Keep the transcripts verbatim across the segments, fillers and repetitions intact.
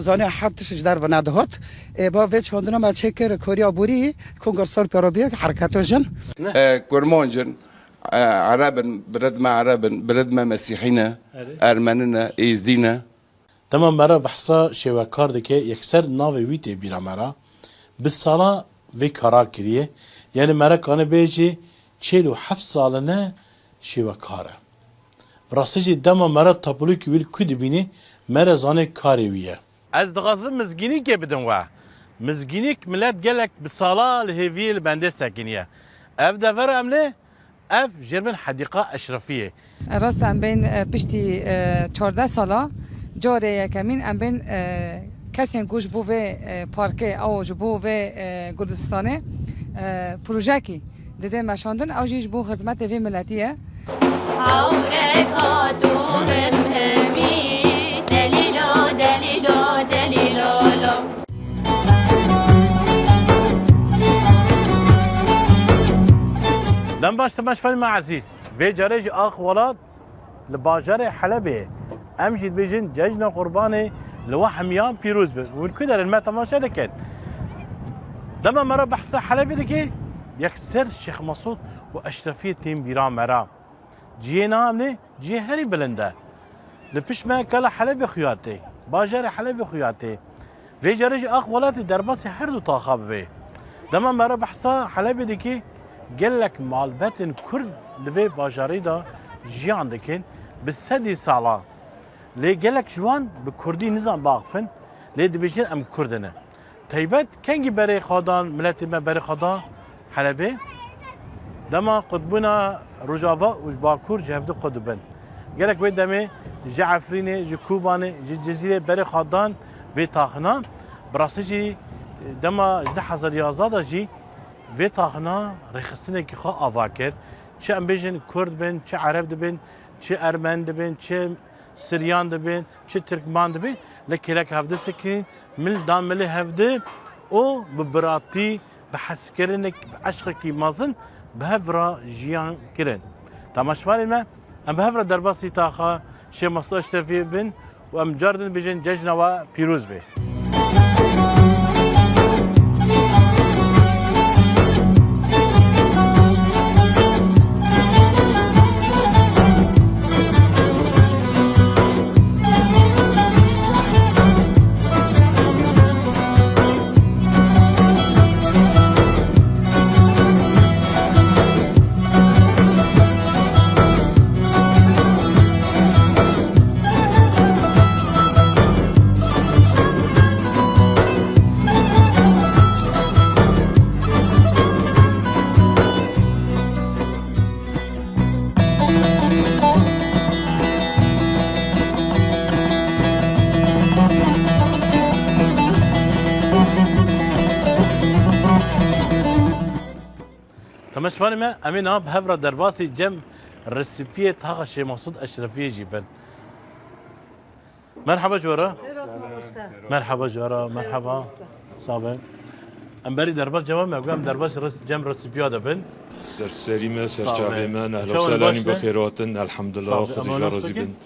Zanî her tişt ji derve nedihat. Ê, ba vê çandina me çêkir, koriya borî, Kongresa Ewropa Rêberê Herketa Jin. E, Kurmanc in, e, Ereb in, bi rid me Ereb in, bi rid me Mesîhî ne, Erê. Ermenî ne, Êzdî ne. Dema me re behsa şêwekar dike, yekser navê wî tê bîra me re. Bi sala vê kara kiriye. Yanî me re kane bêjî çêl û heft sal e ne şêwekar e. Bi rastî jî dema me re tapulokî wî li ku dibînî, me re zanê karê wî ye. Ez dixwazim Mizgînîkê bidim we. Mizgînîk milet gelek bi sala li hêviyê li bendê sekiniye. Ev dever em lê, ev jêr bin Hedîqa Eşrefiyê. Rast em bên, e, piştî, e, çardeh sala carê yekemîn em bên, e, kesên ku ji bo vê, e, parkê ew ji bo vê, e, Kurdistanê, e, projekî dide meşandin, ew jî ji bo xizmetê vê miletî ye. Hawrek hat û him himî, delîlo, delîlo, delîlo lo. Dem baş temaşevanên me ezîz. Vê carê jî Ax Welat li bajarê Helebê. Em jî dibêjin Cejna Qurbanê li we hemiyan pîroz be. Hûn ku derin me temaşe dikin? Dema me re behsa Helebê dike, yekser Şêx Mesûd û Eşrefiyê tên bîra me re. Cihê niha em lê cihê herî bilind e. Li pişt me kala Helebê xuya tê. Bajarê Helebê xuya tê. Vê carê jî Ax Welatê derbasî her du taxa bibe. Dema me re behsa Helebê dike, gelek malbetên Kurd li vê bajarê de jiyan dikin bi sedî sala. Lê gelek ji wan bi Kurdî nizan biaxifin, lê dibêjin em Kurd in. Taybet kengî berê xwe dan, miletê me berê xwe da Helebê? Dema qutbûna Rojava û Bakur ji hev du qut dibin. Gelek wê demê ji Efrînê, ji Kobanê, ji Cizîrê berê xwe dan vê taxina. Bi rastî jî dema ji du hezar yazdeh de jî vê taxina rêxistinekî xwe ava kir. Çi em bêjin Kurd bin, çi Ereb dibin, çi Ermen dibin, çi Siryan dibin, çi Tirkman dibin, li kêlek hevdi sekinîn, mil dan milê hevdi û bi biratî, bi hezkirinek, bi eşqekî mezin bi hev re jiyan kirin. Temaşevanên me, em bi hev re derbasî taxa Şêx Mesûd Eşrefiyê bin û em car din bêjin cejna we pîroz be. Temaşevanê me, em ê niha bi hev re derbasî cem resîpiyê taxa Şêx Mesûd Eşrefiyê jî bin. Merhaba cara. Xêr hat mamoste. Merhaba cara, merhaba. Sağ be. Em berî derbas cem me, em derbas res-, cem resîpiya de bin. Ser serî me, ser çavê me, ehla û sehla, hûn baş in? Bi xêr hatin, elhamdulillah, Xwedê ji we razî bin.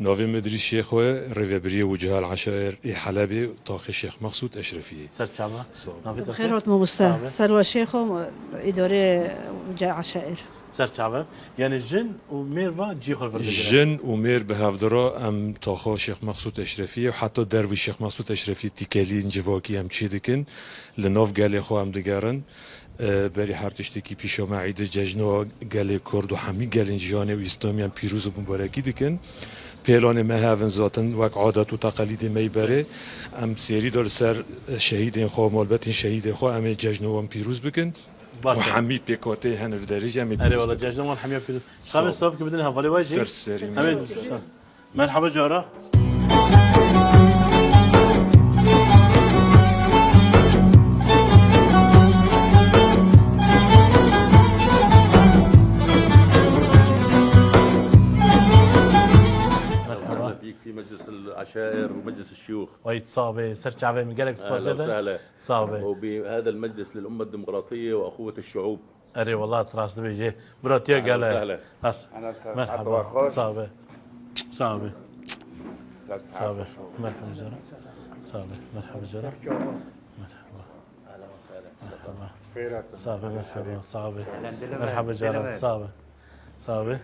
Navê min Îdrîs Şêxo ye, rêvebiriyê Wicehal Eşair ê Helebê, taxê Şêx Mexsûd Eşrefiyê. Ser çava. Sağ ol. Navê te? Xêr hat mamoste. Sağ ol. Serwa Şêxo, îdarê Wicehal Eşair. Ser çava. Yani jin û mêr va cî xwe vir digire. Jin û mêr bi hev dira em taxa Şêx Mexsûd Eşrefiyê û heta dervî Şêx Mexsûd Eşrefiyê tîkelîn civakî em çê dikin. Li nav gelê xwe em digerin. E, berî her tiştekî pîşa me îdê cejna gelê Kurd û hemî gelên jiyanê û Îslamiyan pîroz û mubarekî dikin. Pêlanê me hev in zaten wek adet û teqelîdê me yî berê. Em sêrî de li ser şehîdên xwe, malbetên şehîdê xwe em ê cejna wan pîroz bikin. Baş e. Û hemî pêkhateyê hene li derê jî em ê pîroz bikin. Erê wala, cejna wan hemiya pîroz. Sağ ol. Em ê stavkî bidin hevalê we jî. Ser serî me. Em ê Merhaba cara. Merhaba. أهلا فيك في مجلس العشائر ومجلس الشيوخ. Wayî, sax be, ser çavê min gelek spas. أهلا وسهلا. Sax be. وبهذا المجلس للأمة الديمقراطية وأخوة الشعوب. Erê, wela tu rast dibêjî. Biratiya gele. Ahlen we sehlen. Merhaba. Sax be. Sax be. Sax be. Merhaba cara. Sabe, merhaba canım. Merhaba. Merhaba. Sabe, merhaba. Sabe. Merhaba canım. Sabe. Sabe.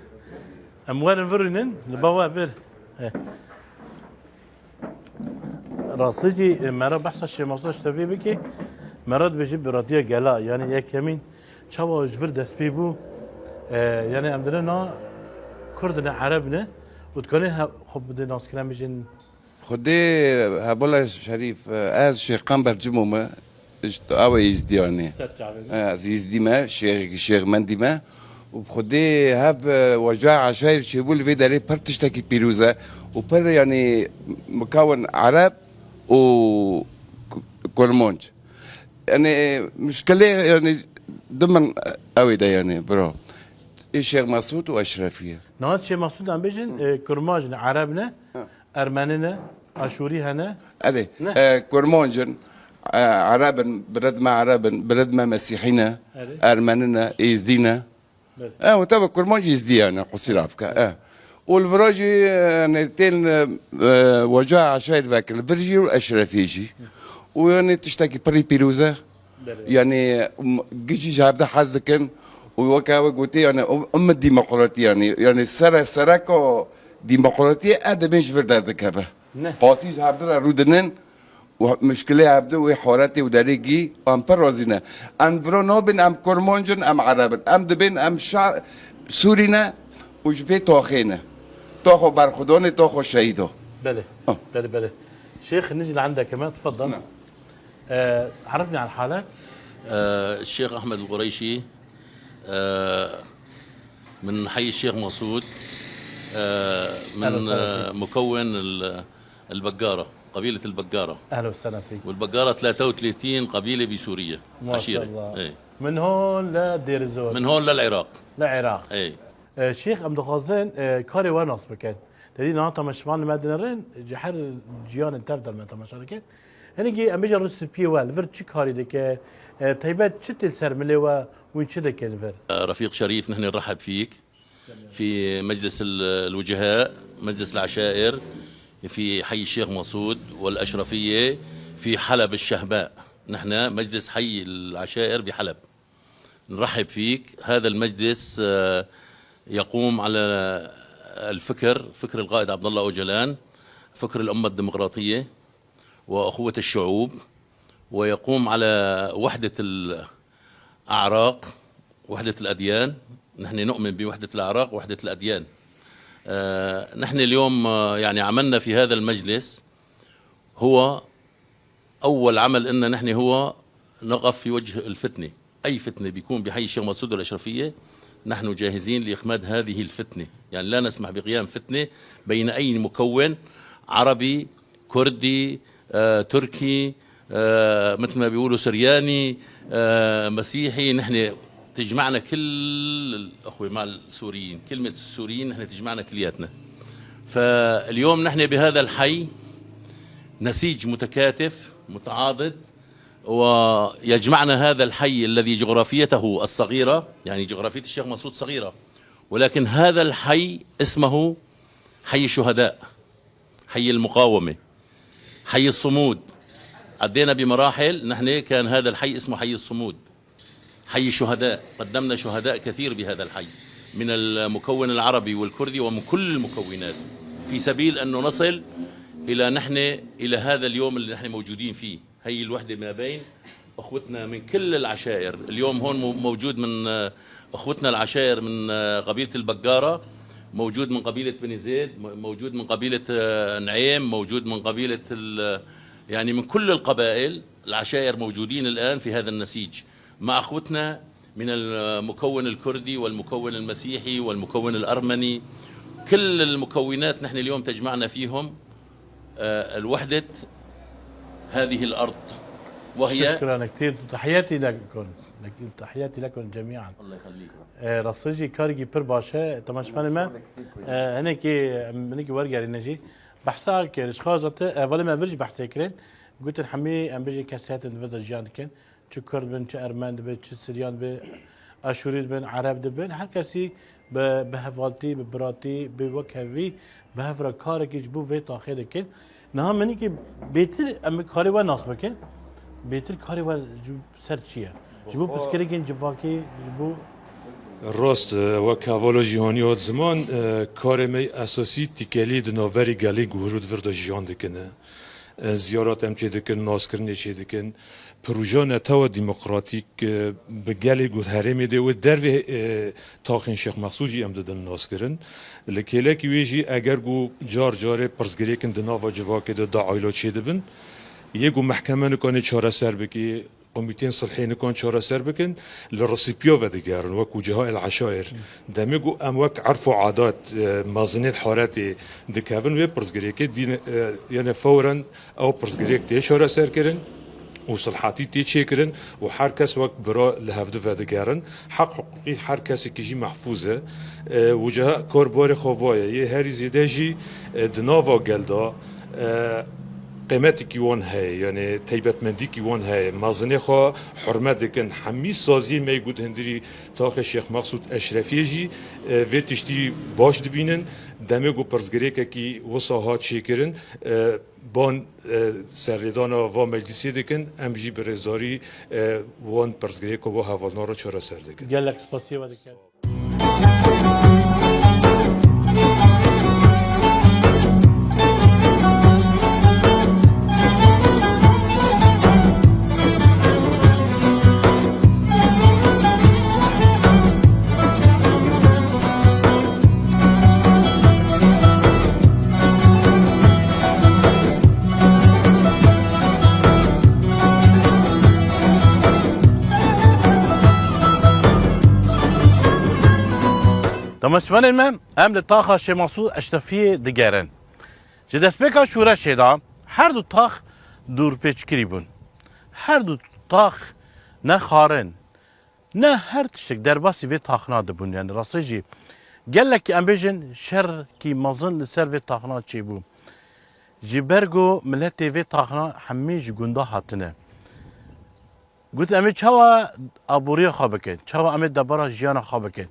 Em werin virînin, li ba we vir. He. Rastî jî, e, me re behsa Şêx Mesûd Eşrefî bike, me re dibêje biratiya gela, yani yekemîn çawa ji vir dest pê bû, e, yani em dine na Kurd ne, Ereb ne, û dikanê he-, xwe bide naskirin, em bêjin. Xwedê hebula Şerîf, e, ez Şêx Qember Cimo me, ji ew ê Êzdiyanê. Ser çavê. E, ez Êzdî me, Şêx, Şêx Mendî me. Û bi Xwedê hev, e, weca eşayir çêbû li vê derê pir tiştekî pîroz e. Û pir, yanî, mikawin Ereb û K-, Kurmanc. Yanî, muşkilê, yanî, di min ew ê de, yanî, bira. Ê Şêx Mesûd û Eşrefî ye. Niha Şêx Mesûd em bêjin, e, Kurmanc ne, Ereb ne, Ha. Ermenî ne, Aşûrî hene. Erê, Ne? e, Kurmanc in, e, Ereb in, bired me Ereb in, bired me Mesîhî ne, Erê. Ermenî ne, Êzdî ne. Belê. E, û tevî Kurmanc Êzdî ye, ne, qusîra bike, e. Û li vira jî, e, ne, tên, e, e, weca eşayir vekir, li vir jî û Eşrefî jî. Û, yanî, tiştekî pirî pîroz e. Belê. Yanî, m-, gijî ji hevde hez dikin û weke we gotî, yanî, um-, um demokratî, yanî, yanî sere, sereka demokratiyê e dibên ji vir derdikeve. Ne. Qasî ji hevde re rû dinin û muşkilê hevde wê haretê û derê gî em pir razî ne. Em vira nabin, em Kurmanc in, em Ereb in. Em dibên, em şa-, Sûrî ne û ji vê taxê ne. Taxo berxudanê, taxo şehîdo. Belê. Ha. Belê, belê. Şêx, nijî li endeke me, tfeddel. Ne. آه، عرفني عن حالك. آه، الشيخ أحمد القريشي، آه، من حي الشيخ مقصود، آه، من، أهلًا وسهلًا آه، فيك. مكون ال-، البقارة، قبيلة البقارة. أهلًا وسهلًا فيك. والبقارة ثلاثة وثلاثين قبيلة بسوريا، ما شاء عشيرة. الله. إيه. من هون لدير الزور. من هون للعراق. للعراق. إيه. آه، شيخ، em dixwazin, e, karê we nas bikin. Te dî niha temaşevanê me dinêrin, ji her ciyanên tev de me temaşe dikin. Hinekî em bêjin rûspiyê we, li vir çi karî dike? E, taybet çi tê li ser milê we û wî çi dike li vir? رفيق شريف، نحن نرحب فيك في مجلس ال-، الوجهاء، مجلس العشائر، في حي الشيخ مقصود والأشرفية في حلب الشهباء. نحن مجلس حي العشائر بحلب. نرحب فيك. هذا المجلس، آه، يقوم على الفكر، فكر القائد عبد الله أوجلان، فكر الأمة الديمقراطية وأخوة الشعوب، ويقوم على وحدة الأعراق، وحدة الأديان. نحن نؤمن بوحدة الأعراق ووحدة الأديان. آه، نحن اليوم، آه، يعني عملنا في هذا المجلس هو أول عمل إلنا نحن هو نقف في وجه الفتنة. أي فتنة بيكون بحي الشيخ مسعود والأشرفية، نحن جاهزين لإخماد هذه الفتنة. يعني، لا نسمح بقيام فتنة بين أي مكون عربي، كردي، آه، تركي، آه، مثل ما بيقولوا سرياني، آه، مسيحي. نحن تجمعنا كل الأخوة مع السوريين. كلمة السوريين نحن تجمعنا كلياتنا. فاليوم نحن بهذا الحي نسيج متكاتف متعاضد، ويجمعنا هذا الحي الذي جغرافيته الصغيرة، يعني جغرافية الشيخ مسعود صغيرة، ولكن هذا الحي اسمه حي الشهداء، حي المقاومة، حي الصمود. عدينا بمراحل، نحن كان هذا الحي اسمه حي الصمود. حي الشهداء، قدمنا شهداء كثير بهذا الحي، من المكون العربي والكردي ومن كل المكونات، في سبيل أنه نصل إلى نحن، إلى هذا اليوم اللي نحن موجودين فيه. هي الوحدة ما بين أخوتنا من كل العشائر. اليوم هون مو-، موجود من، آه، أخوتنا العشائر من، آه، قبيلة البقارة، موجود من قبيلة بني زيد، م-، موجود من قبيلة، آه، نعيم، موجود من قبيلة ال-، يعني من كل القبائل. العشائر موجودين الآن في هذا النسيج مع أخوتنا من المكون الكردي والمكون المسيحي والمكون الأرمني. كل المكونات نحن اليوم تجمعنا فيهم، آه، الوحدة هذه الأرض، وهي شكرًا كثير. تحياتي لكم. تحياتي لكم جميعًا. الله يخليكم. E, rastî jî karîkî pir baş e. Temaşevanê me, e, hinekî, em hinekî wergerîne jî. Behsa kir, ji xwe zate, e, hevalê me vir jî behsê kirin. Gotin hemî, em bêjin kesê hetin di vir de jiyan dikin. Çi Kurd bin, çi Ermen dibe, çi Siryan dibe, Aşûrî dibin, Ereb dibin. Her kesî bi, bi hevaltî, bi biratî, bi wekhevî, bi hev re karekî ji bo vê taxê dikin. Niha menîkê bêtir em karê we nas bikin. Bêtir karê we ji ser çi ye? Ji bo pirsgirêkên civakî, ji bo Rast, e, wek hevala cîhanî hat ziman, e, karê me esasî tîkelî di navberî gelên ku hûr û di vir de jiyan dikine. E, ziyaret em çê dikin, naskirinê çê dikin. Proja netewa demokratîk, e, bi gelê ku herêmê de û dervê, e, taxên Şêx Mexsûd jî em didin naskirin. Li kêlekî wê jî eger ku car carê pirsgirêkin di nava civakê de daîla çêdibin, yê ku mehkeme nikane çareser bike, komîteyên silhê nikan çareser bikin, li resîpiya vedigerin, wekû ciha el eşair. Demê ku em wek erf û adat, e, mezinên haretê dikevin wê pirsgirêkê dîn, e, yene fewren ew pirsgirêk tê çareserkirin û silhatî tê çêkirin û her kes wek bira li hevdi vedigerin. Heq hiqûqî her kesekî jî mehfûz e. E, û ciha kar barê xwe vaye. Yê herî zêde jî, e, di nava gel de, e, qîmetekî wan heye, yanî taybetmendîkî wan heye. Mezinê xwe hurmet dikin. Hemî saziyên me yê ku di hundirî taxê Şêx Mexsûd Eşrefiyê jî, e, vê tiştî baş dibînin. Demê ku pirsgirêkekî wisa hat çêkirin, e, ban, e, serrêdana va meclîsê dikin, em jî bi rêzdarî, e, wan pirsgirêka va hevalna re çareser dikin. Gelek spasiya we dikin. Temaşevanên me, em li taxa Şêx Mesûd Eşrefiyê digerin. Ji destpêka şoreşê de her du tax dûrpêçkirî bûn. Her du tax ne xarin, ne her tiştek derbasî vê taxna dibûn. Yani rastî jî gelekî em bêjin şerkî mezin li ser vê taxna çêbû. Ji ber ku miletê vê taxna hemî ji gunda hatine. Got, "Em ê çawa aboriya xwe bikin? Çawa em ê debara jiyana xwe bikin?"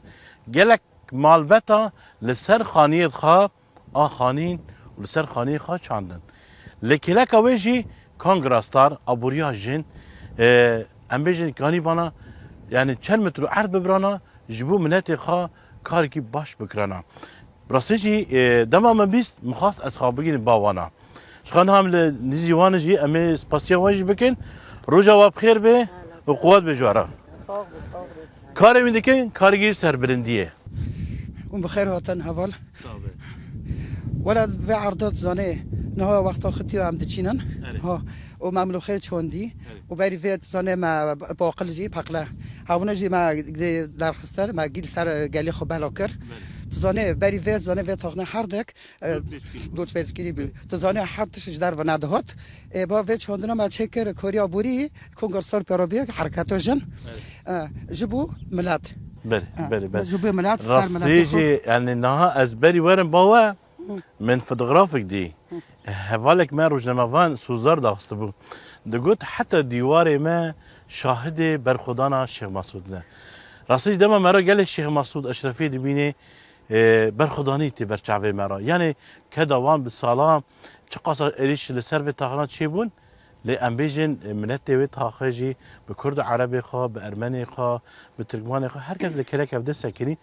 Gelek malbeta li ser xaniyê xwe axanîn û li ser xaniyê xwe çandin. Li kêleka wê jî Kongra Star, aboriya jin, e, em bêjin kanî bana, yani çend metro erd bibirana, ji bo miletê xwe karekî baş bikirana. Rastî jî, e, dema me bîst, min xwest ez xwe bigînim ba wana. Ji xwe niha em li nîzî wan jî em ê spasiya wan jî bikin. Roja we bi xêr be û quwet be ji we re. Karê wî dikin, kargî serbilindiyê. Hûn bi xêr hatin heval. Sağ be. Wela vê erda dizanê, niha wexta xitiyo em diçînin. Erê. Ha. Û me milûxê çondî. Erê. Û berî vê dizanê me baqil jî peqle. Hewne jî me derxistin, me gîl ser gelê xwe bela kir. Belê. Dizanê berî vê dizanê vê taxne herdek, e, Dotpêçkirî bû. Dotpêçkirî bû. Dizanê her tişt ji derve nedihat. Ê, ba vê çandina me çêkir, koriya borî, Kongra Star Perobiyek Hereketo Jin. Evet. E, ji bo milet. Belê, E, belê, belê. Ji bo milet, ser miletê xwe. Rastî jî, yani niha ez berî werim ba we, Hı. min fotografek dî. Hı. Hevalek me rojnamevan Sozar daxistibû. Digot, heta dîwarê me şahidê berxwedana Şêx Mesûd ne. Rastî jî dema me re gelê Şêx Mesûd Eşrefiyê dibînê, e, berxwedanî tê ber çavê me re. Yani keda wan bi sala çiqasa êrîş li ser vê taxna çêbûn, lê em bêjin, e, miletê wê taxê jî bi kurd û erebê xwe, bi ermenê xwe, bi tirkmanê xwe, her kes li kêlek hevdî sekinî.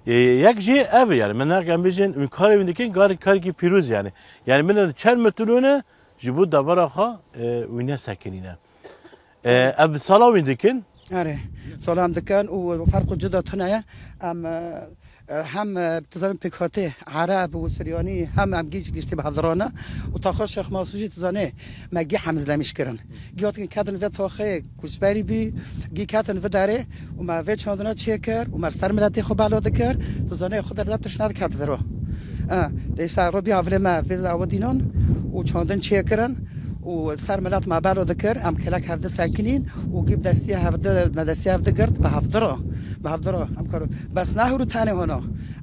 E, yek jî ev e, yani, min em bêjin, min karê wî dikin, kar-, karekî pîroz, yani. Yani, min çend metrûne ji bo debara xwe, e, wî nesekinîne. E, ev sala wî dikin? Erê, sala em dikin û ferq û cida tune ye. Em, e, e, hem, e, tu zanî pêkhatê Ereb û Suryanî, hem em gî-, giştî bi hevdirane û taxa Şêx Mesûd jî tu zanî me gî hemizlemîş kirin. Gî hatin kedin vê taxê ku ji berî bî, gî ketin vê derê û me vê çandina çêkir û me li ser miletê xwe bela dikir. Tu zanî xwe derde tişt nediket viro. E, lê îşte Rebî Avilê me vê awe dînan û çandin çêkirin û ser milet me belo dikir, em kelek hevdi sekinîn û gî bi destiya hevdi, me destiya hevdi girt, bi hevdi re, bi hevdi re em karo. Bes ne hûr û tenê hona,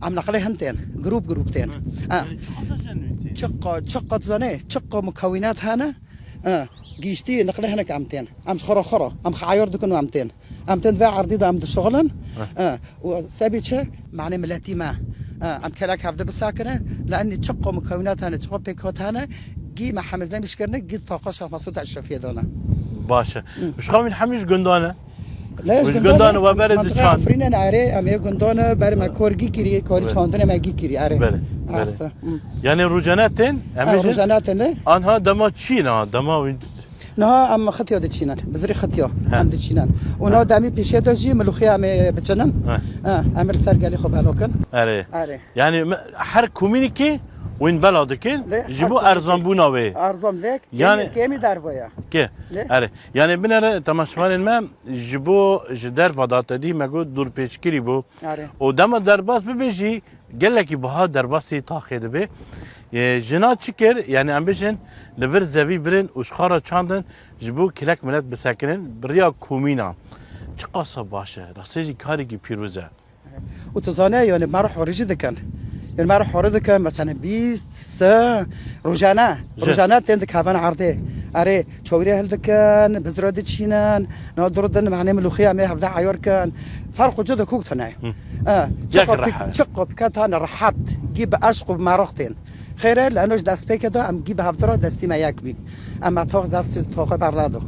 em neqlê hin tên, grûp grûp tên. Hı. Ha. Yani çiqasa jenû tên? Çiqa, çiqa dizanê, çiqa mukewînat hene, ha, gîştî neqlê hinek em tên. Em ji xwe re xwe re, em xwe eyar dikin û em tên. Em tên vê erdî de em dişixulin. Heh. E, û sebî çi? Manê miletî me. E, em kelek hevdi bisekine, li enî çi qom û kewnet hene, çi qom pêkhat hene, Gî me hemizne mişkirine, gî taqa Şah Mesûd Eşrefiyê dana. Baş e. Hı. Ji xwe wîn hemî ji gundan e? Ne, ji gundan e, we berê diçan. Efrîn e, erê, em ê gundan e, berê me kor gî kirî, korî çandinê me gî kirî, erê. Belê, belê. Rast e. Hı. Yani rojane tên, em Ha, bêjin? Rojane tên ne? Anha dema çi ne, dema wî Niha em xitiya diçînin, bizirî xitiya He. em diçînin. Û niha demî pêşiya de jî milûxiya em ê biçinin. He. He, em ê li ser gelê xwe belakin. Erê. Erê. Yani me-, her komînîkê wîn bela dikin, Lê ji her bo komînîkê. erzanbûna wê. Erzan vek, Yani kêmî, kêmî dervoya. Ke? Lê? Erê. Yani binere temaşevanên me ji bo ji derva da te dî me got dûrpêçkirî bû. Erê. Û dema derbas bibe jî gelekî biha derbasî taxê dibe. Ê, jina çi kir? Yani em bêjin li vir zevî birin û ji xwe re çandin ji bo kilek milet bisekinin. Bi riya komîna. Çiqasa baş e. Rastê jî karekî pîroz e. Û tu zane, yani me re horî jî dikin. Yani me re horî dikin, mesela bîst, sê, rojane. Ji. Rojane tên dikevin erdê. Erê, çawirê hildikin, bizra diçînin, na dur din, mane milûxiya me hevde eyar kin. Ferq û cida kok tune. Hı. E, çi Yek qopî-, rehe. çi qopîka tane rehet, gî bi eşq û bi meraq tên. Xêr e, li eno ji destpêkê de em gî bi hevdira destî me yek bî. Em me tax destî taxê bernado.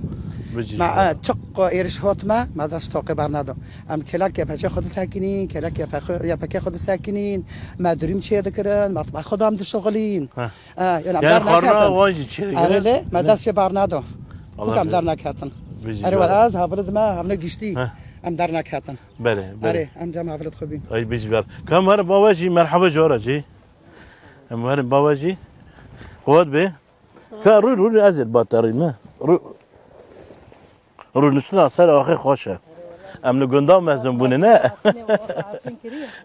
Bijî Me, ji e, çi qo êriş hat me, me dest taxê bernado. Em kelek YPJ xwe disekinîn, kelek YPK xwe disekinîn, me durîm çê dikirin, me, me xwe de em dişixulîn. Heh. E, yani em Yani der xwarina neketin. wan jî çê dikirin. Erê lê, me Ne? dest jê bernado. Allah Kok em razı der neketin. Bijî Erê ji we. wela ez, hevilid me, hevne giştî. Heh. Em der neketin. Belê, belê. Erê, em cem hevilid xwe bîn. Ay bijî ber. Ka em herin bawe jî, merhaba ji we re jî. Em herin bawe jî. Qewet bê. Ka rû, rû, rû, ez ê batarî me. Rû. Rûniştina ser axê xweş e. Em li gunda mezin bûne, ne?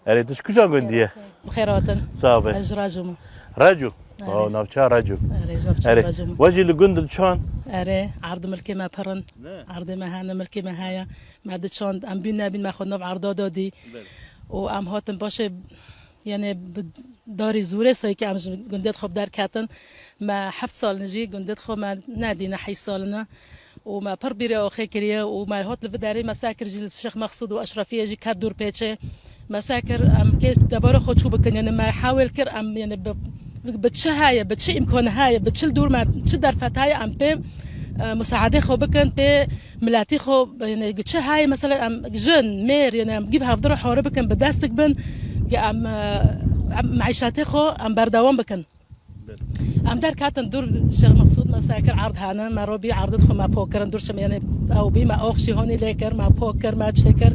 Erê, tu ji kûja gundî ye? Bi xêr hatin. Sax be. Ez ji Reco me. Reco? Erê. Oh, navçeya Reco. Erê, ji navçeya Erê. Reco me. We jî li gund diçan? Erê, erd û milkê me pir in. Ne? Erdê me hene, milkê me heye. Me diçand, em bîn nebîn, me xwe nav erda dadî. Belê. Û em hatin paşê, yani bi darî zûrê sayke em ji gundê xwe bi derketin. Me heft sal in jî gundê xwe me nedîne, heyş sal in e. Û me pir bîrê axê kiriye û me hat li vî derê me se kir jî li Şêx Mexsûd û Eşrefiyê jî ket dûr pêçê. Me se kir em kê debara xwe çû bikin, yani me hewêl kir em, yani bi, bi çi heye, bi çi îmkanî heye, bi çi li dûr me, çi derfet heye em pê, e, musaedê xwe bikin, pê miletî xwe, yani çi heye, mesela em jin, mêr, yani em gî bi hevdira hare bikin, bi destik bin, ge em, e, em meîşetê xwe em berdewam bikin. Em derketin dûr Şêx Mexsûd, me se kir erd hene, me robî erdid xwe me pokirin, dûr çim, yani ew bî, me ox jî honî lê kir, me pokir, me çêkir.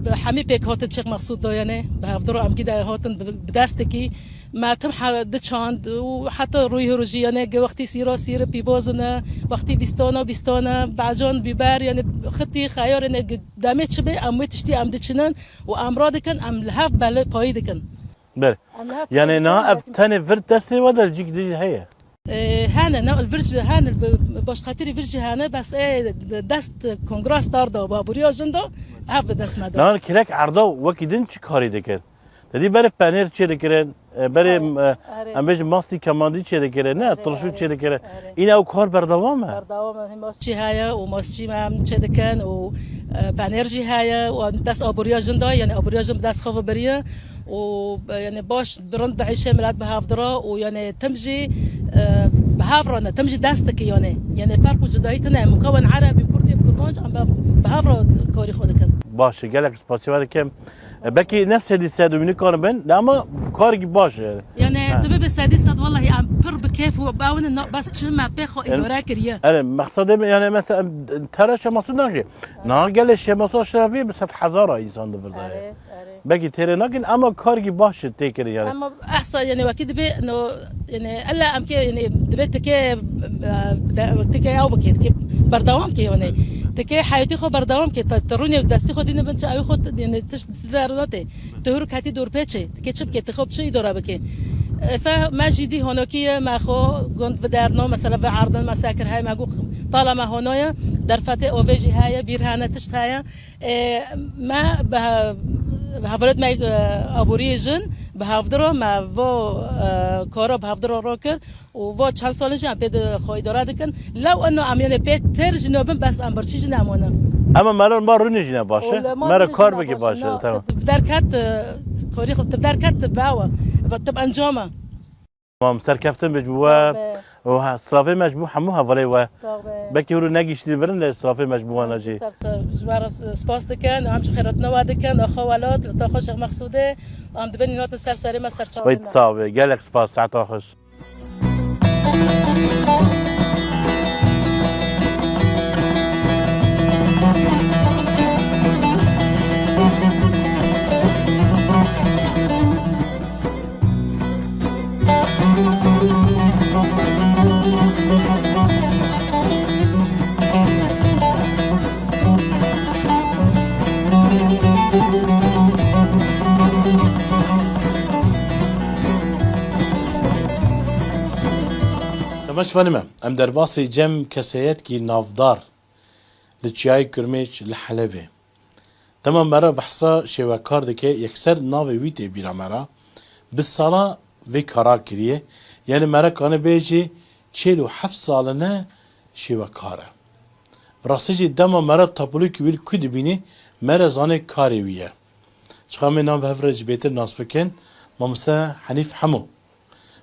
Bi hemî pêk hatin Şêx Mexsûd do, yani bi hevdiro em gî de hatin bi, bi destikî. Me tim he-, diçand û heta rûyê hûrû jî, yani ge wextî sîra sîri pîbozine, wextî bîstana bîstane, becan bîber, yani xitî xeyarê ne ge demê çi bê, em wê tiştî em diçinin û em radikin, em li hev belê payî dikin. Ber. Em li hev Yani payî niha dikin, ev tenê vir destê we de cîk dijî heye? Ee, hene, ne, vir jî hene, bi, başqatirî vir jî hene, bes ê dest kongras dar da, baburiya jin da, ev di dest me da. Niha kirek erda wekî din çi karî dikir? Te dî berê penêr çê dikirin, e, berê, Erê, e, erê. em bêjin mastî kemandî çê dikirin, ne, Erê, turşû erê, çê dikirin. erê. Îne ew kar berdewam e? Berdewam e, hê mastçî heye û mastçî me em çê dikin û, e, penêr jî heye û dest aboriya jin da, yani aboriya jin bi dest xwe ve biriye û, e, yani baş bi rind diîşe milet bi hevdira û yani tim jî, e, bi hev re ne, tim jî dest dike yani. Yani ferq û cudayî tune, mukawen Erebî, Kurdî, Kurmanc, em bi, bi hev re karî xwe dikin. Baş e, gelek spasiya we dikim. E, belkî ne sedî sed û nikarin bin, ne, ama karekî baş e. Yani Ha. dibe bi sedî sed, wellahî em pir bi kêf û ewin na-, bes çi me pê xwe Yani, îdare kiriye. Erê, mexsedê min, yani mesela, em, tere Şêx Mexsûd nakê. Niha gelê Şêx Mexsûd Eşrefî bi sed hezara însan di vir de ye. Erê, erê. Belkî têrê nakin, ama karekî baş e tê kirin yani. Ama ehsa yani wekî dibe, no, yani ella em kê, yani dibe tikê, e, de, tikê ew bikê, tikê berdewam kê yani. Tikê heyatî xwe berdewam kê, te, te rûnê destî xwe dîne bin çi ew xwe, yani tişt Derûnatê, tu hûr ketî dûrpêçê, dikê çi bikê, tu xwe bi çi îdora bikê? E, fe, me jî dî honokî ye, me xwe gund viderno, mesela ve erdin, me sekir heye, me got, tala me hono ye, derfetê ovê jî heye, bîr hene, tişt heye. E, me bi he-, bi hevalêt me, e, aboriyê jin, bi hevdiro me vo, e, karo bi hevdiro ro kir. Û va çend sal in jî em pê di xwe îdare dikin. Lew eno em, yanê, pê têr jî nabin, bes em birçî jî nemane. Ema mera ma rûnê jî ne baş e. Mera kar bikî baş e, tamam. Bi derket, e, karî xwe, tu bi derket tu bawe. Bi, tu bi encam e. Mam serkeftin be ji bo we. Sağ be. Û ha, silavê me ji bo hemû hevalê we. Sağ be. Belkî hûrû negihîştî virin lê silavê me ji bo wana jî. Ser, ser, ji we re spas dikin, em ji xêratina we dikin, axa welat, li ta xwe Şêx Mexsûdê, em dibin natin ser serê me, ser çavê me. Wê sax be, gelek spas, saeta xweş. Temaşevanê me, em derbasî cem keseyetkî navdar li Çiyayê Kurmêç li Helebê. Dema me re behsa şêwekar dike, yekser navê wî tê bîra me re. Bi sala vê kara kiriye. Yanî me re kane bêjî çêl û heft saline şêwekar e. Bi rastî jî dema me re tabloyekî wî li ku dibînî, me re zanê karê wî ye. Çiqa em ê nav bi hev re jî bêtir nas bikin. Mamoste Henîf Hemo.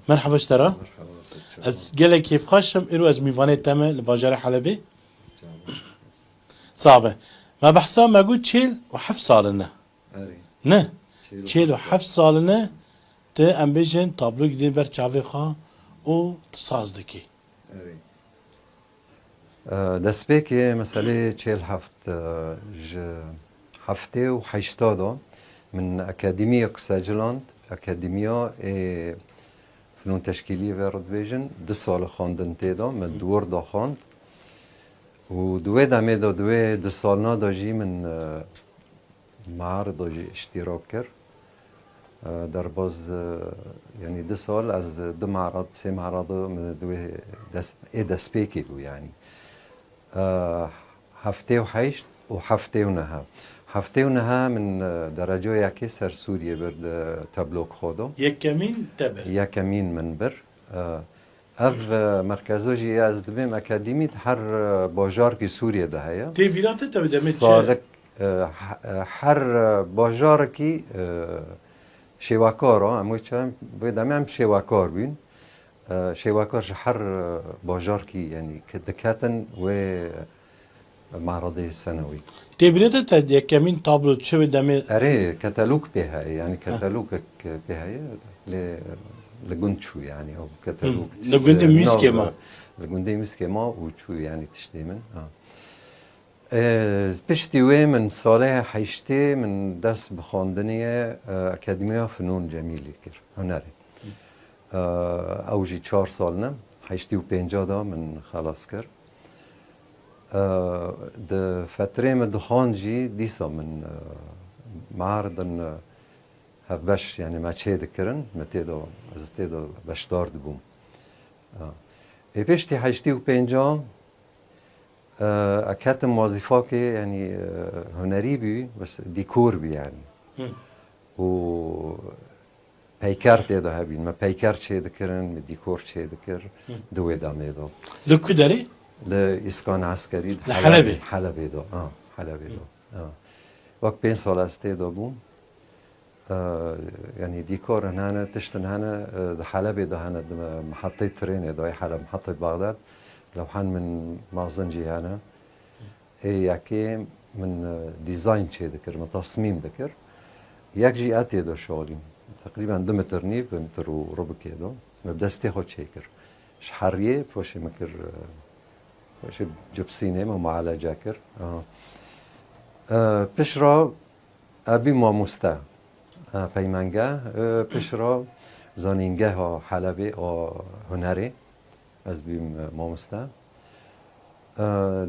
Merhaba ji te re. Merhaba, Seyit Çakan. Ez gelek kêfxweş im, îro ez mîvanê te me li bajarê Helebê. Çawa? Sax be. Me behsa me got çêl û heft saline. Erê. Ne? Çêl û heft saline tu, em bêjin, tabloyek dê ber çavê xwe û tu saz dikî. Erê. E, destpêkê meselê çêl heft, e, ji heftê û heşta de min akademiyek seciland, akademiya ê Fnûn Teşkîlî vê re dibêjin, du sal xwendin tê de, min di wir de xwend. Û di wê demê de, di wê du salna de jî min, e, Me'arida jî îştîrak kir. E, derbaz, e, yanî du sal ez du me'rad, sê me'rada min di wê dest, ê destpêkê bû yanî. E, heftê û heşt û heftê û neh. Heftê û neh min, e, dereca yekê ser Sûriyê bir di teblok xwe de. Yekemîn te bir? Yekemîn min bir. E, Ev, e, merkeza jî ez dibêm akademî di her, e, bajarkî Sûriyê de heye. Tê bîra te tevî demê çi? Salik, e, he-, e, her, e, bajarekî, e, şêwekar e. Em wê çayan, wê demê em şêwekar bûn. E, şêwekar ji her, e, bajarkî, yanî, ke-, diketin wê Me'redê senewî. Tê bîra te, te yekemîn tablo çi wê demê? Erê, ketelok pê heye, yanî ketelokek pê heye, lê li gund çû, yanî ew ketelok. Li gundê Mîskê ma? Li gundê Mîskê ma û çû, yanî tiştê min. Ha. E, piştî wê min salê heştê min dest bi xwendinê ye, e, Akademiya Fenûn Cemîlî kir, hunerê. E, ew jî çar sal ne, heştê û pênca de min xelas kir. E, di fetrê min dixwand jî dîsa min, e, me'aridin, e, hevbeş, yanî me çê dikirin, me tê de, ez tê de beşdar dibûm. E, ê piştî heştê û pênca, e, e, ketim wezîfakê, yanî, e, hunerî bî, bes dîkor bî yanî. Hı. Û peyker tê de hebîn. Me peyker çê dikirin, me dîkor çê dikir. Hı. Di wê demê de. Li ku derê? Li Îskan Eskerî, di Li Helebê. Helebê. Helebê de. Ha, Helebê de. Hı. Ha. Wek pênc sal ez tê de bûm. E, yanî dîkorin hene, tiştin hene, e, di Helebê de hene, di mehetê trênê de, Heleb mehetê Baxdad. Lewhan min mezin jî hene. Ê yekê min, e, dîzayn çê dikir, min tesmîm dikir. Yek jî etê de şolîm. Teqrîben du metir nîv, du metir û rubikê de. Me bi destê xwe çêkir. Ji heriyê poşê min kir, e, poşê cipsînê min mualece kir. Aha. E, piştre ez bîm mamoste. E, peymenge, e, piştre zanîngeha Helebê a hunerê. Ez bîm, e, mamoste. E,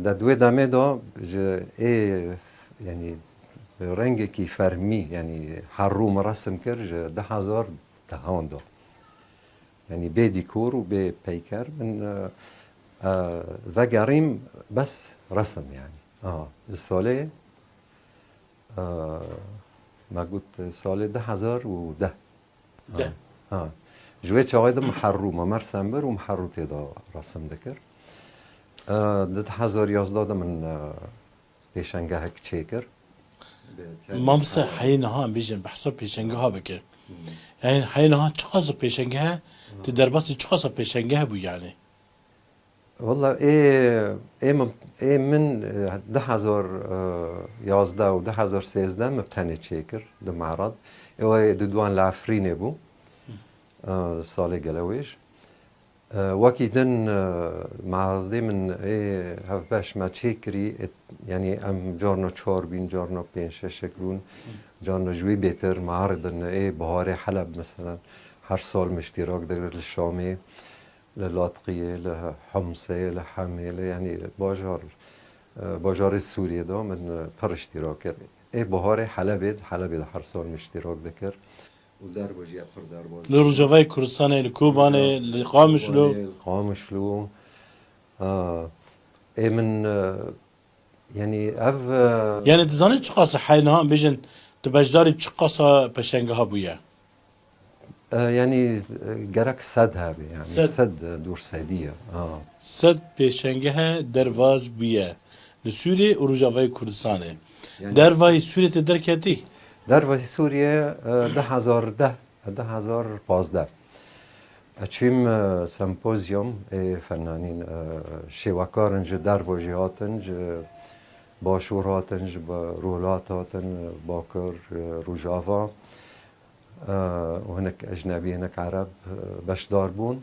de di wê demê de ji ê, yanî rengekî fermî, yanî herrû min resim kir ji du hezar dehan de. Yanî bê dîkor û bê peyker min, e, e, vegerîm bes resim yanî. Aha, di salê, e, me got salê du hezar û deh. Ha. Ha. Ji wê çaxê de min herrû, me mersem bir û min herrû tê de resim dikir. E, di du hezar yazdeh de min, e, pêşengehek çêkir. Mamoste, heyê niha em bêjin behsa pêşengeha bike. Yani heyê niha çiqas pêşengeh e, tu derbasî çiqas pêşengeh bû yani. Walla ê, ê min, ê min, e, du hezar yazdeh û du hezar sêzdeh min bi tenê çêkir di merad. Ê wê di duan li Efrînê bû. E, salê gelewêj. E, wekî din, e, meradê min ê hevbeş me çêkirî, ê, yanî em carna çar bîn, carna pênc şeşek bûn, carna ji wî bêtir mearidin ê biharê Heleb, meselen, her sal min îştîrak dikir li Şamê. Li Latqiyê, li Humsê, li Hemê, li, yanî bajar, e, bajarê Sûriyê de min, e, pir îştîrak kir. Ê biharê Helebê, Helebê de her sal min îştîrak dikir. Û derve jî pir derbas. Li Rojavayê Kurdistanê, li Kobanê, li Qamişlo. Kobanê, li Qamişlo. Ha. Ê min, e, Yanî ev, e, Yanî dizanî çiqas e heyê niha em bêjin, tu beşdarî çiqasa pêşengeha bûye? E, yanî, e, gerek sed hebe, yanî Sed. sed, e, dûr sedî ye. Ha. Sed pêşengehe derbas bûye li Sûriyê û Rojavayê Kurdistanê. Yanî Dervayî Sûriyê te derketî? Dervayî Sûriyê, e, du hezar deh, du hezar pazdeh. E, çûm, e, sempozyum, ê fenanîn, e, şêwekarin ji dervo jî hatin, ji başûr hatin, ji ba-, rûhat hatin, e, bakur, e, rojava, e, û hinek ecnebî, hinek ereb, e, beşdar bûn.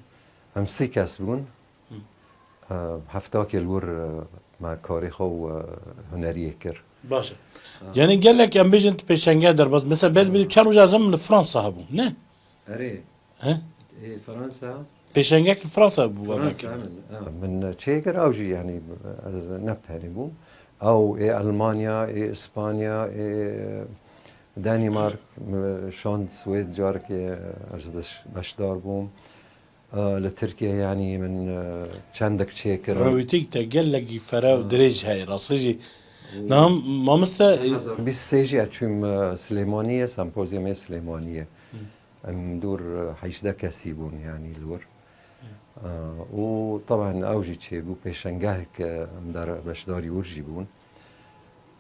Em sî kes bûn. Hı. E, heftakê li wir, e, me karê xwe û, e, huneriyê kir. Baş e. Ha. Yani gelek em bêjin tu pêşenge derbas. Mesela belê çend roj ez em li Fransa hebûm, ne? Erê. He? Ê, Fransa. Pêşengek li Fransa bû, Fransa, wabakê. Min, ha. Min çêkir ew jî, yanî, ez ne bi tenê bûm. Ew ê Elmanya, ê Îspanya, ê Danîmark, min şand Swêd carekê ez beş-, beşdar bûm. E, li Tirkiye, yanî, min, e, çendek çêkir. Rewîtîk te gelekî fere û Ha. dirêj heye, rastî jî. Û Niha mamoste, e, du hezar bîst sê jî ez çûm, e, Silêmaniyê, sempozyumê Silêmaniyê. Hı. Em dûr, e, hejdeh kesî bûn, yanî, li wir. E, û teben ew jî çêbû, pêşengehek, e, em der-, beşdarî wir jî bûn.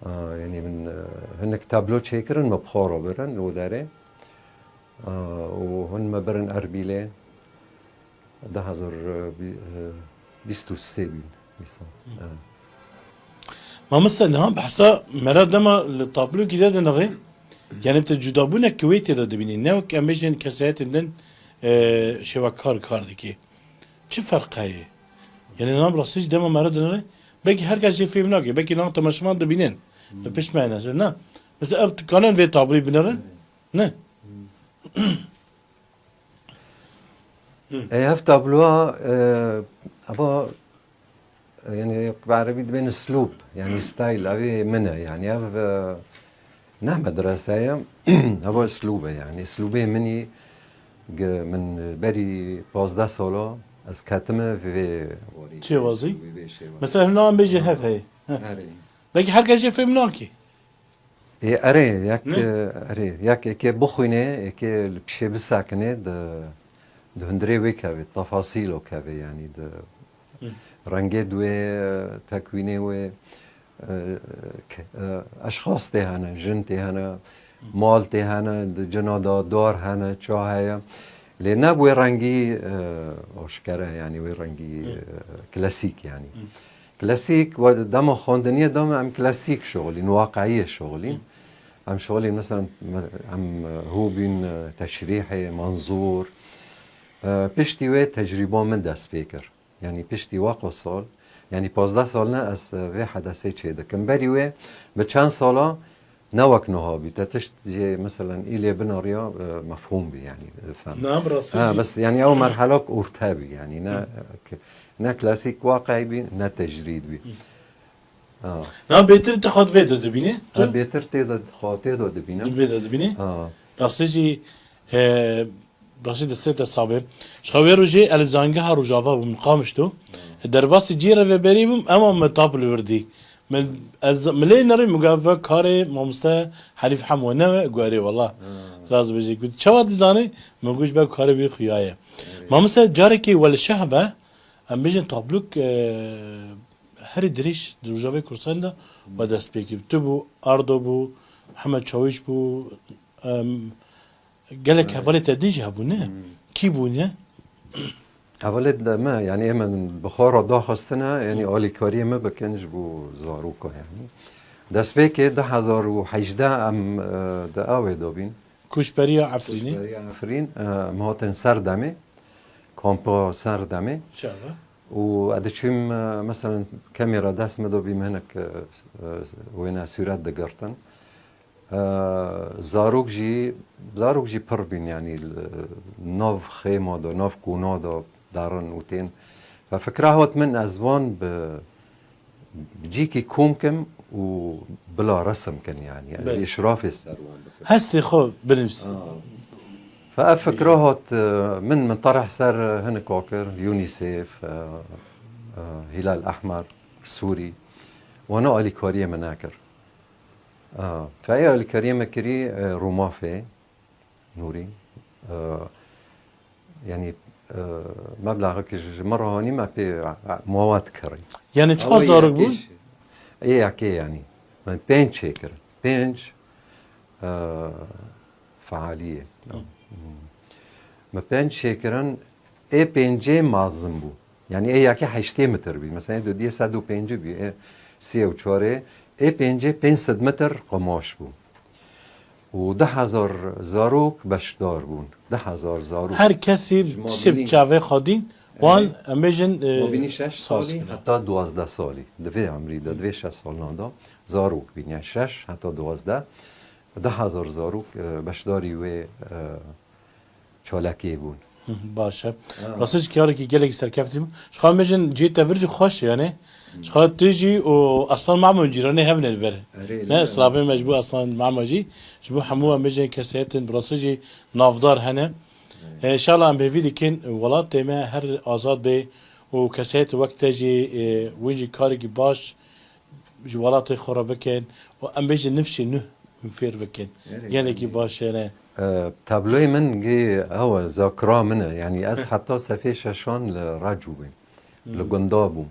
E, yanî min, e, hinek tablo çêkirin, me bi xwe re birin li derê. E, û hûn me birin Erbîlê. Du hezar bîst û sê bîn, dîsa. Hı. Evet. Mamoste, niha behsa mera dema li tablokî de dinirê, yani tu cudabûnek Kuweytê de dibînî, ne wek em bêjin kesayetên din, e, şêwekar kar dike. Çi ferq heye? Yani niha bi rastî jî dema mera dinirê, belkî her kes jê fêm nake, belkî niha temaşevan dibînin. Li pişt me ne, ne? Mesela ev dikanin vê tablî binirin, ne? Hı. E, ev tabloa, e, eva, e, yani, bi erebî dibên slûb, yani, style, evê min e, yani, ev, e, ne medrese ye, eva slûb e, yani, slûbê min e, ge-, min berî pazdeh sala ez ketime vê Çêwazî? Slûbê, vê şêwazî. Mesela, hina em bêjin Ha. hev heye. Heh. Erê. Belkî her kes jê fêm nake. Ê, erê, yek, Ne? e, erê, yek êkê bixwîne, êkê li pişê bisekine, di, di hundirê wê kevê, tefasîlo kevê, yanî di Hı. rengê di wê, tekwînê wê, e, k-, e, eşxas tê hene, jin tê hene, mal tê hene, di cina de dar hene, ça heye. Lê ne bi wê rengî, e, aşkere, yanî wê rengî, Hı. e, klasîk, yanî. Hı. Klasîk, we dema xwendiniyê de em klasîk şixulîn, waqeyiyê şixulîn. Hı. Em şixulîn, mesela, em hû bîn, e, teşrîhê, menzûr. E, piştî wê tecrîba min dest pê kir. Yanî piştî waqo sal, yanî pazdeh sal ne ez, e, vê hedesê çê dikim. Berî wê bi çend sala ne wek niha bî. Te tişt jê, meselen, îlê binariya, e, mefhûm bî, yanî, e, fem. Na, bi rastî Ha, jî. bes, yanî, ew merhelak orte bî, yanî, ne, Hı. k-, ne klasîk waqey bî, ne tecrîd bî. Hı. Ha. Na, bêtir tu xwe di vê de dibînî? Tu? Ha, bêtir tê de, xwe tê de dibînim. Di vê de dibînî? Ha. Rastî jî, e, Başî destê te sabe. Ji xwe wê rojê ez li Zangeha Rojava bûm, Qamişlo. Hmm. Derbasî cî re veberî bûm, ema me tap li vir dî. Min, ez, min lê nerî, min got, "Ve karê mamoste Helîf Hemo ne we?" Got, "Erê wela." Hmm. Rast bêjî. Got, "Çawa dizanî?" Min got, "Ji ber karê wî xuya ye." Evet. Mamoste carekê we li şeh be, em bêjin tablok, e, herî dirêj di Rojavayê Kurdistanê de we dest pê kir. Tu bû, Ardo bû, Mihemed Çawîş bû, em, Gelek hevalê te din jî hebûne? Kî bûne? Hevalê de me, yanî ê min bi xwe re daxistine, yanî alîkariyê me bikin ji bo zaroka, yanî. Destpêkê du hezar û hejdeh em, e, di awê de bîn. Koçberiya Efrînê. Koçberiya Efrîn, e, em hatin Serdemê, kampa Serdemê. Çawa? Û ez diçûm, e, meselen, kemêra dest me de bî, me hinek, e, e, wêne sûret digirtin. E, zarok jî, zarok jî pir bîn, yanî li nav xêma de, nav kona de darin û tên. Ve fikra hat min ez van bi, bi cîkî kom kim û bila resim kin, yanî, yanî Belê. Îşrafê ser wan bikin. Hestê xwe binivîsin. Ha. Fe ev fikra hat, e, min, min tereh ser hinek kir, UNICEF, e, e, Hilal Ehmer, Sûrî. Wana alîkariyê min nekir. A, fe ê alîkariyê me kirî, e, Rûmafê Nûrî. E, yanî, e, meblaxek ji, ji me re hanî me pê, e, mawad kirî. Yanî çiqas zarok bûn? Ê yekê yanî. Me pênc çêkirin. Pênc, e, fealiyê. Hı. Me pênc çêkirin. Ê pêncê mezin bû. Yanî ê yekê heştê metr bî. Mesela ê dudiyê sed û pêncî bî. Ê sê û çarê, ê pêncê pênc sed metr qemaş bû. Û du hezar zarok beşdar bûn. Du hezar zarok. Her kesî tiştê bi çavê xwe dîn, wan, erê, em bêjin, e, mabînî şeş salî heta duwazdeh salî. Di vê emrî de, di vê şeş salinan de zarok bîn. Yani şeş heta duwazdeh. Du hezar zarok, e, beşdarî wê, e, çalakiyê bûn. Hı, baş e. Ha. Rastî jî karekî gelekî serkeftî bû. Ji xwe em bêjin cihê te vir jî xweş e, yanî. Hı. Ji xwe tu jî û Aslan Mamo cîranê hev ne li vir. Erê, ne, ne. Silavê me ji bo Aslan Mamo jî, ji bo hemû em bêjin kesayetên bi rastî jî navdar hene. Erê. E, înşallah em hêvî dikin welatê me her azad be û kesayet wek te jî, e, win jî karekî baş ji welatê xwe re bikin û em bêjin nifşê nû fêr bikin. Erê, gelekî baş e, ne? E, tabloyê min gê ew e, zakira min e. Yanî ez heta sefê şeşan li Reco bûm. Li gunda bûm.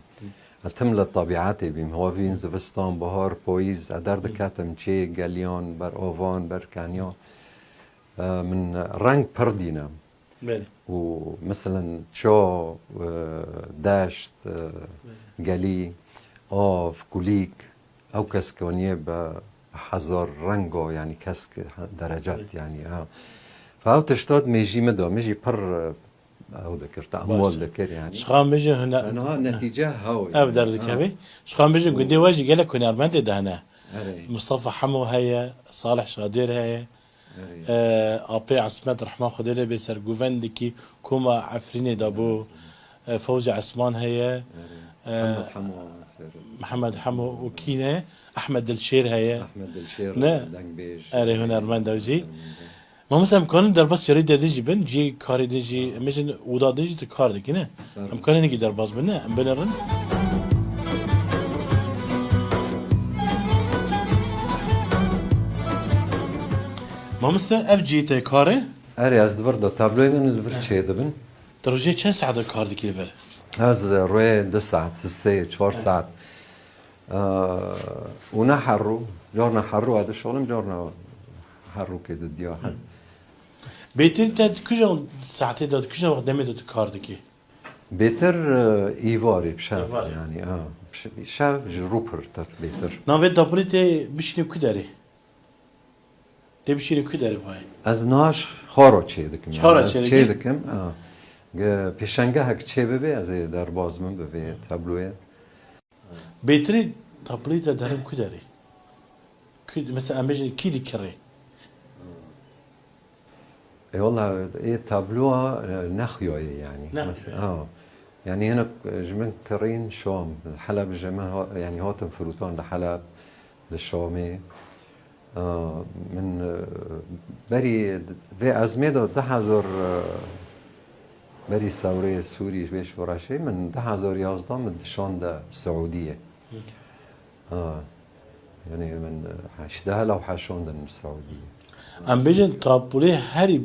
Ez tim li tebîetê bîm. Havîn, zivistan, bahar, payîz. Ez derdiketim çê, geliyan, ber avan, ber keniyan. E, min reng pir dîne. Belê. Û meselen ça, e, deşt, e, gelî, av, kulîk, ew kesk aniyê bi hezar rengo, yanî kesk derecet, belê, yanî, ha. Fa ew tişta di mêjî min de, min jî pir, e, ew dikir, te'emul dikir, yanî. Ji xwe em bêjin huner-, niha netîce hew e, ev derdikeve. Ha. Ji xwe em bêjin gundê we jî gelek hunermendê de hene. Erê. Mustafa Hemo heye, Salih Şadêr heye. Erê. E, Apê Esmet, rehma Xwedê lê bê, sergovendekî koma Efrînê de bû. E, Fewzî Esman heye. Erê. E, Mihemed Hemo ser. Mihemed Hemo û kî ne? Ehmed Dilşêr heye. Ehmed Dilşêr, ne? Dengbêj. Erê, hunermend ew jî. Hunermend e. Mamoste, em karin derbas yarî de din jî bin, cihê karê din jî, em bêjin oda din jî tu kar dikî, ne? Tabii. Em karin hinekî derbas bin, ne? Em binêrin. Mamoste, ev cihê te kar e? Erê, ez di vir de tabloyê min li vir çêdibin. Tu rojê çend saet de kar dikî li vir? Ez rojê du saet, sê, çar saet. Ee, û ne herû, carna herû ez dişolim, carna herûkê di diya he. Bêtir te di kîjan saetê de, di kîjan wext demê de tu kar dikî? Bêtir, e, îvarê, bi şev, îvarê, yanî, ha, bi şev, şev ji rû pirtir bêtir. Navê dapirê tê bişînî ku derê? Tê bişînî ku derê vayê? Ez niha ji xwe re çê dikim, yanî, xwe re ez çê dikî? Çê dikim, ha. Ge-, pêşengehek çê bibe, ez ê derbaz bim bi vê tabloyê. Bêtirî tapilî te derin ku derê? Ku, mesela, em bêjin kî dikirê? E, wala, ê tabloa, e, nexuyaye, yanî. Nexuyaye. Mesela, ha. Yanî hinek, e, ji min kirîn Şam. Heleb ji min ha-, yanî hatin firotan li Heleb, li Şamê. Aa, min, e, berî vê ezmê de du hezar, e, berî sewrê Sûrî vê şoreşê min du hezar yazdeh min dişande Siûdiyê. Hı. Aa, yanî min, e, heşdeh law heşandin Siûdiyê. Em bêjin tapûlê herî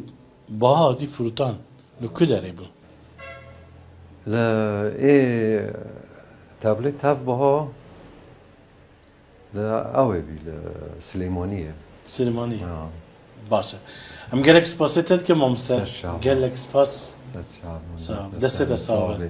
baha hatî firotan li ku derê bû? Li ê tabûlê tev baha Li ew ê bî, li Silêmaniyê. Silêmaniyê. Ha. Baş e. Em gelek spasê te dikin mamoste. Ser çavan. Gelek spas. Ser çavan. Sağ ol. Destê te sağ be.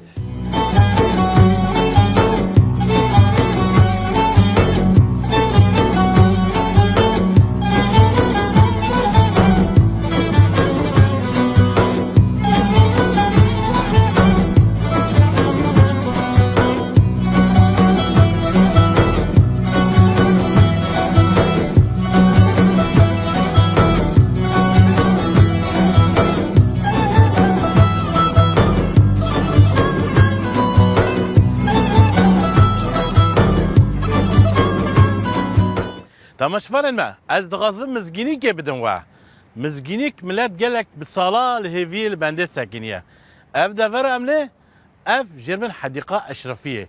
Temaşevanên me, ez dixwazim Mizgînîkê bidim we. Mizgînîk milet gelek bi sala li hêviyê li bendê sekiniye. Ev devera em lê, ev jêr bin Hedîqa Eşrefiyê.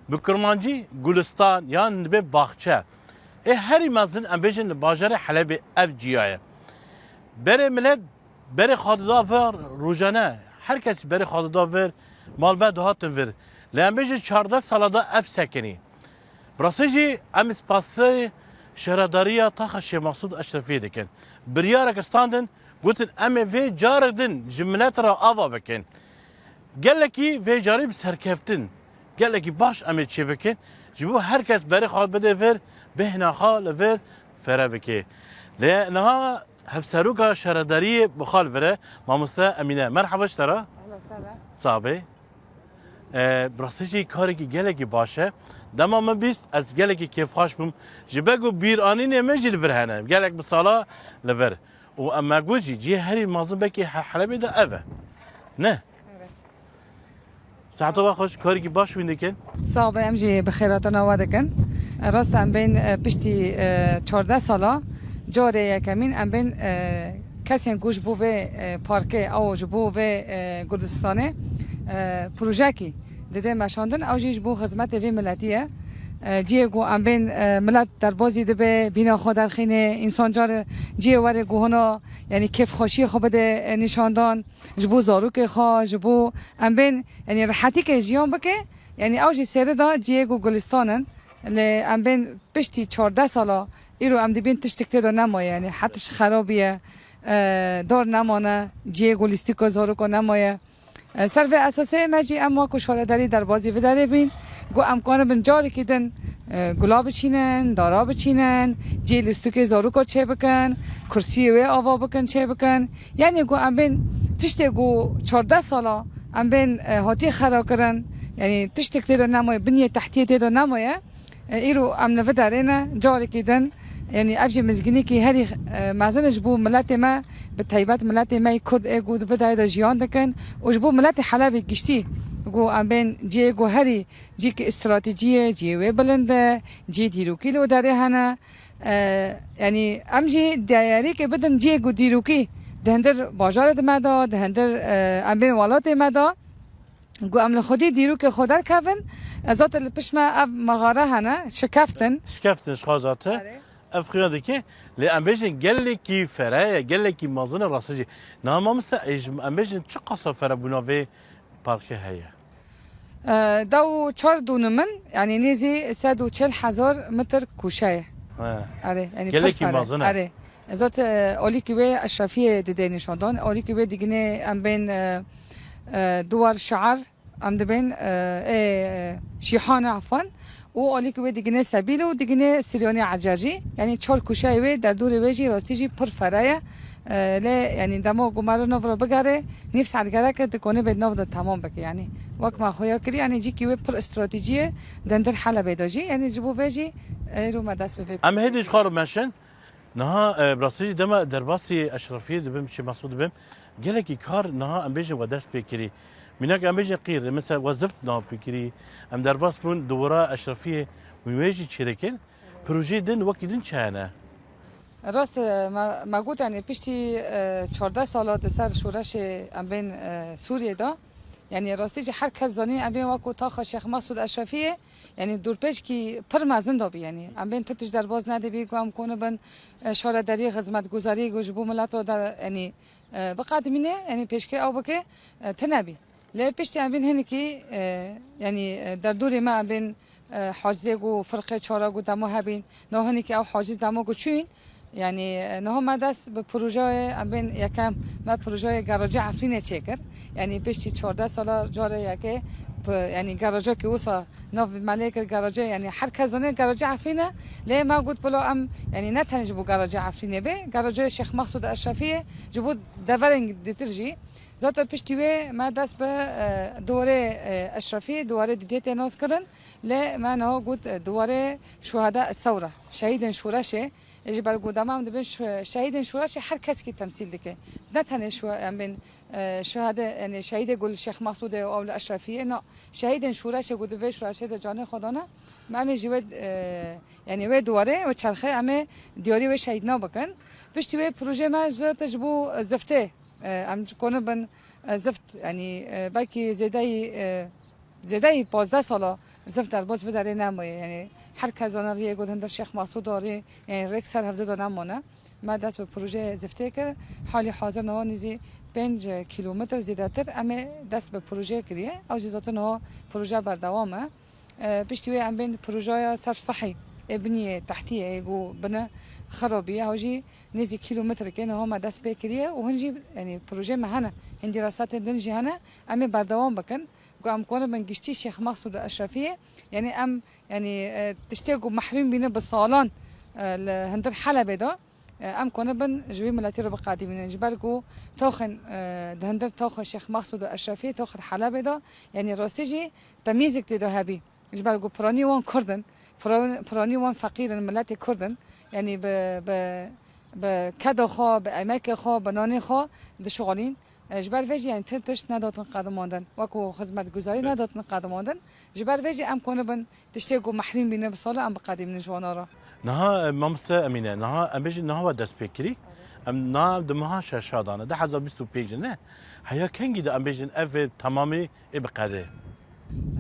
Bi kurmancî gulistan yan dibe baxçe. Ê herî mezin em bêjin li bajarê Helebê ev ciya ye. Berê milet berê xwe dida vir rojane. Her kes berê xwe dida vir, malbet dihatin vir. Lê em bêjin çardeh sala da ev sekinî. Bi rastî jî em ê spasê şaredariya taxa Şêx Mesûd Eşrefiyê dikin. Biryarek standin, gotin em ê vê carek din ji milet re ava bikin. Gelekî vê carî bi serkeftin, gelekî baş em ê çêbikin. Ji bo her kes berê xwe bide vir, bêhna xwe li vir fere bike. Lê niha hevseroka şaredariyê bi xwe li vir e, mamoste Emîne. Merhaba ji te re. Ehla sehla. Sax bê. E, bi rastî jî karekî gelekî baş e. Dema min bîst, ez gelekî kêfxweş bûm. Ji ber ku bîranînê min jî li vir hene. Gelek bi sala li vir. Û em me got jî, cihê herî mezin belkî He-, Helebê de ev e. Ne? Evet. Seheta we xweş, karekî baş wîn dikin. Sax be, em jî bi xêratina we dikin. Rast e, em bên, e, piştî, e, çardeh sala carê yekemîn em bên, e, kesên ku ji bo vê, e, parkê, ew ji bo vê, e, gurdistanê, e, projekî dide meşandin, ew jî ji bo xizmetê vê miletî ye. E, cihê ku em bên, e, milet derbazî dibe, bîna xwe derxîne, însan car cihê were ku hona, yanî kêfxweşiyê xwe bide, e, nîşandan, ji bo zarokê xwe, ji bo em bên, yanî rehetîkê jiyan bike, yanî ew jî sêri da cihê ku gulistan in. Lê em bên piştî çardeh sala, îro em dibîn tiştek tê de nemaye, yanî hetiş xerabî ye, e, dar nemane, cihê ku lîstîka zaroko nemaye. E, ser vê esasê me jî em wek ku şaredarî derbazî vê derê bîn, ku em kanibin carekî din, e, gula biçînin, dara biçînin, cihê lîstikê zaroka çêbikin, kursiyê wê ava bikin, çêbikin. Yanî ku em bên tiştê ku çardeh sala em bên, e, hatî xera kirin, yanî tiştek tê de nemaye, binyê tehtiyê tê de nemaye. E, îro em li vê derê ne, carekî din, yanî ev jî mizgînîkî herî, e, mezin e ji bo miletê me, bi taybet miletê me yê Kurd ê ku di vê derê de jiyan dikin û ji bo miletê Helebê giştî ku em bên cihê ku herî cihekî stratejî ye, cihê wê bilind e, cihê dîrokî li wê derê hene. E, yanî em jî diyarîkê bidin cihê ku dîrokî di hindir bajarê di me de, di hindir, e, em bên welatê me de. Ku em li xwedî dîrokê xwe derkevin, e, zaten li pişt me ev mexare hene, şikeftin. Şikeftin ji xwe zaten. Erê. Ev xuya dike. Lê em bêjin gelekî fere ye, gelekî mezin e rastî jî. Niha mamoste, ê, ji, em bêjin çi qasa ferebûna vê parkê heye? E, dew û çar dûnim in, yanî nêzî sed û çil hezar metr kûşe ye. He. Erê, yanî pir fere. Gelekî mezin e. Erê. Zaten, e, alîkî wê Eşrefiyê dide nîşandan. Alîkî wê digine em bên, e, e, Duwar Şiar, em dibên, e, ê, Şîhane, efwan. Û alîkî wê digine Sebîl û digine Siryanê Ecer jî. Yanî çar kûşeyê wê, derdorê wê jî rastî jî pir fere ye. E, lê, yanî dema ku me li nav re bigere, nîv saet gerek e, dikane bê nav de temam bike. Yanî wek me xuya kirî, yanî cîkî wê pir stratejî ye, di hindir Helebê de jî. Yanî ji bo vê jî, e, îro me dest bi vê. Em hêdî ji xwe re meşin. Niha, e, bi rastî jî dema derbasî Eşrefiyê dibim, Şêx Mesûd dibim, gelekî kar niha em bêjin we dest pê kirî. Mînak em bêjin qîr, mesela we zift nav pê kirî, em derbas bûn dûvara Eşrefiyê, wê jî çêdikin. Projeyê din wekî din çi hene? Rast e, me, me got, yanî piştî, e, çardeh sala di ser şoreşê em bên, e, Sûriyê de, yanî rastî jî her kes zanî em bên wek ku taxa Şêx Mesûd Eşrefiyê, yanî dorpêçkî pir mezin dabî, yanî em bên tu tişt derbas nedibî ku em konibin, e, şaredarî, xizmetguzarî ku ji bo milet re de, yanî, e, biqedimîne, yanî pêşkê ew bike, e, tune bî. Lê piştî em bên hinekî, e, yanî, e, derdorê me em bên, e, hacizê ku firqê çara ku demo hebîn, no hinekî ew haciz demo ku çûyîn, Yanî, e, niha me dest bi projeyê, em bên yekem, me projeyê garajê Efrînê çêkir. Yanî piştî çardeh sala carê yekê, p-, yanî garajekî wisa nav me lê kir garajê, yanî her kes zanê garajê Efrîn e. Lê me got, bila em, yanî ne tenê ji bo garajê Efrînê bê, garajê Şêx Mexsûd Eşrefiyê ji bo deverên dîtir jî. Zaten piştî wê me dest bi, e, diwarê, e, Eşrefiyê, diwarê dudiyê tê nas kirin. Lê me niha got, e, diwarê şuhada sewra, şehîdên şoreşê. Ji ber ku dema em dibên şe-, şehîdên şoreşê her kesekî temsîl dike. Ne tenê şo-, em bên, e, şehade, yanî şehîdê ku li Şêx Mexsûdê û ew li Eşrefiyê, na, şehîdên şoreşê ku di vê şoreşê de canê xwe dane, me em ê ji wê, e, yanî wê diwarê, wê çerxê em ê diyarî wê şehîdna bikin. Piştî wê projeyê me ji, te ji bo ziftê, e, em konin bin, e, zift, yanî, e, belkî zêdeyî, e, Zêdeyî pazdeh sala zift derbas vê derê nemaye. Yanî her kes zane riyê ku di hundir Şêx Mesûd de rê, yanî rêk ser hevdê de nemane. Me dest bi projeyê ziftê kir. Halî hazir niha nîzî pênc kîlometr zêdetir em ê dest bi projeyê kiriye. Ew jî zaten niha proje berdewam e. E, piştî wê em bên projeya ser sehî ê biniyê tehtiyê ê ku bine xirabî ye. Ew jî nêzî kîlometreke niha me dest pê kiriye û hin jî, yanî projeyê me hene. Hindî resatên din jî hene. Em ê berdewam bikin. Ku em konibin giştî Şêx Mexsûd û Eşrefiyê, yanî em, yanî, e, tiştê ku mehrûm bîne bi salan, e, li hundir Helebê de, e, em konibin ji wî miletî re biqedîmînin. Ji ber ku toxên, e, di hundir toxê Şêx Mexsûd û Eşrefiyê toxên Helebê de, yanî rastî jî temîzik tê de hebî. Ji ber ku piranî wan Kurd in, piran-, piranî wan feqîr in, miletê Kurd in. Yanî bi, bi, bi keda xwe, bi emekê xwe, bi nanê xwe dişixulîn. E, ji ber vê jî, yanî, ti-, tişt nedatin qedimandin. Wekû xizmetguzarî Evet. nedatin qedimandin. Ji ber vê jî em konibin tiştê ku mehrûm bîne bi sala em biqedîmînin ji wana re. Niha, e, mamoste Emîne, niha em bêjin niha we dest pê kirî. Em niha di meha şeşa de ne, du hezar bîst û pênc ne. Heya kengî de em bêjin ev ê temamî ê biqede.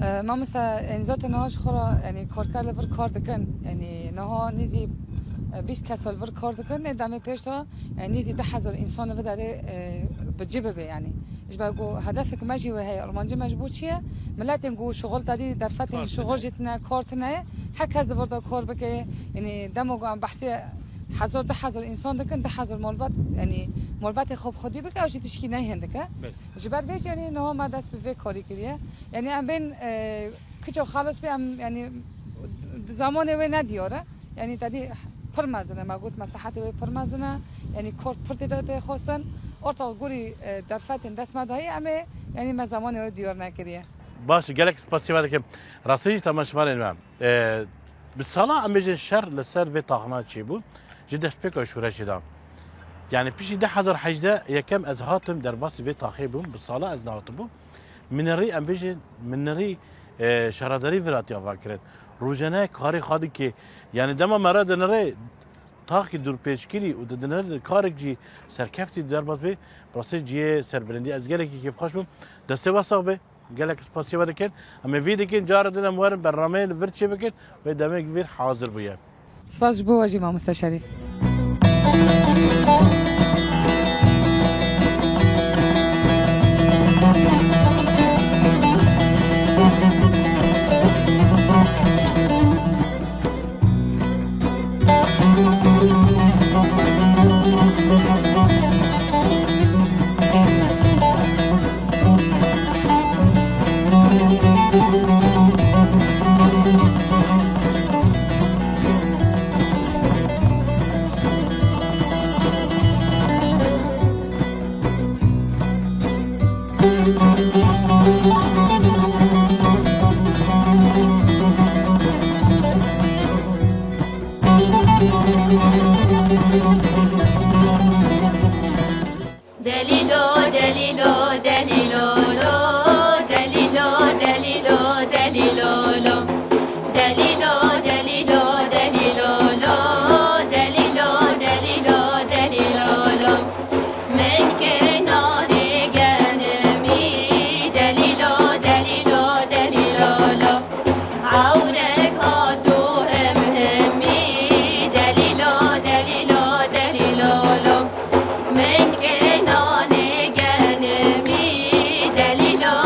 E, mamoste, yanî zaten niha ji xwe re, yanî, karker li vir kar dikin. Yanî niha nêzî, e, bîst kes li vir kar dikin. Ê demê pêş de, e, nêzî du hezar însan li vir derê, e, bi cî bibe, yanî. Ji ber ku hedefek me jî wê heye, armancê me ji bo çi ye? Miletên ku şixul tedî derfetên Kar şixul tine. jî tine, kar tine ye. Her kes di vir de kar bike. Yanî dema ku em behsê hezar, du hezar însan dikin, du hezar malbat, yanî malbatê xwe bi xwedî bike, ew jî tişkî neyên dike. Belê. Ji ber vê jî, yanî niha me dest bi vê karî kiriye. Yanî em bên, e, kiço xelas bê, em, yanî di zamanê wê ne diyar e. Yanî tedî pir mezin e, me got, meslehetê wê pir mezin e. Yanî kar pir tê de tê xwestin. Orta gorî, e, derfetên dest me dayî, em ê, yanî me zamanê wê diyar nekiriye. Baş, gelek spasiya we dikim. Rastî jî temaşevanên me. E, bi sala em bêjin şer li ser vê taxna çêbû, ji destpêka şoreşê de. Yanî piştî du hezar hejdeh yekem ez hatim derbasî vê taxê bûm, bi sala ez nehatibûm. Minerî, em bêjin, minerî, e, şaredarî vir hatiye avakirin. Rojane karê xwe dike. Yanî dema me re dinirê taxkî dûrpêçkirî û di dinir karek jî serkeftî derbas bê, bi rastî cihê serbilindî ez gelekî kêfxweş bûm. Destê we sax be. Gelek spasiya we dikin. Em ê vî dikin, cara din em werin bernameyê li vir çêbikin. Wê demê vir hazir bûye. Spas ji bo we jî, mamoste Şerîf. Delîlo, delîlo, delîlo lo. Delîlo, delîlo, delîlo lo. Delîlo, delîlo, delîlo lo. Delîlo, delîlo, delîlo lo. Min kir nanê genimî. Delîlo, delîlo, delîlo lo. Ewrek hat û him himî. Delîlo, delîlo, delîlo lo. Min kir nanê genimî. Delîlo,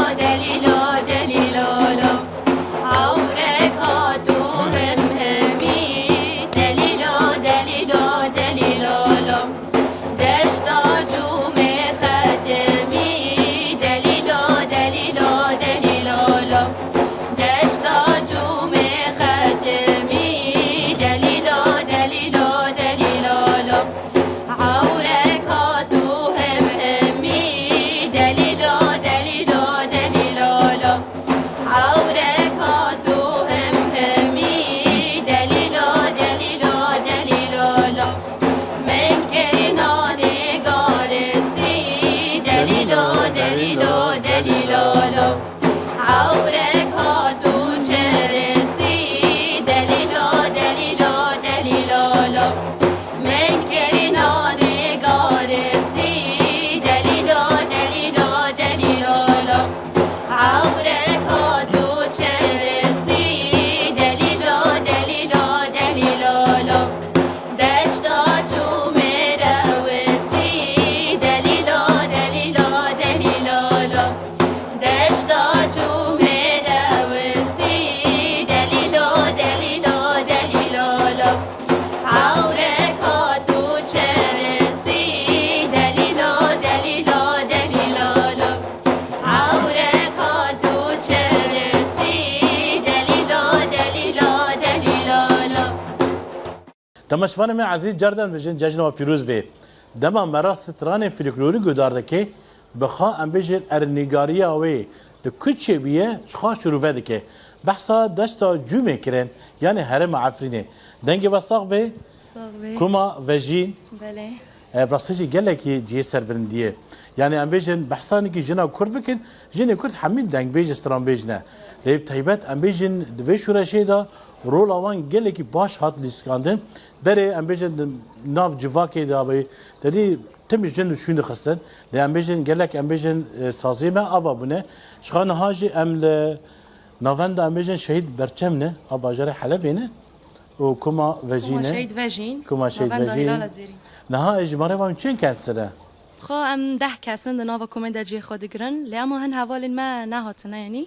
Temaşevanê me ezîz, cardan bêjin cejna we pîroz bê. Dema me re stranên folklorî guhdar dike, bi xwe em bêjin ernîgariya wê li ku çêbûye, ji xwe şirove dike. Behsa deşta Cûmê kirin, yanî herêma Efrînê. Dengê we sax bê. Sax bê. Koma Vejîn. Belê. E, bi rastî jî gelekî cihê serbilindî ye. Yanî em bêjin behsa hinekî jina Kurd bikin, jinê Kurd hemî dengbêj û stranbêj ne. Lê bi taybet em bêjin di vê şoreşê de rola wan gelekî baş hat lîskandin. Berê em bêjin di nav civakê de be, te dî timî jin û şûn dixistin. Lê em bêjin gelek em bêjin, e, saziyê me ava bûne. Ji xwe niha jî em li navenda em bêjin Şehîd Berçem ne, a bajarê Helebê ne. û Koma Vejîn e. Koma Şehîd Vejîn. Koma Şehîd Vejîn. Navenda Hilala Zêrîn. Niha ji me re va çend kes tune? Xwe em deh kes in di nava komê de cihê xwe digirin. Lê ema hin hevalên me nehatine, yanî.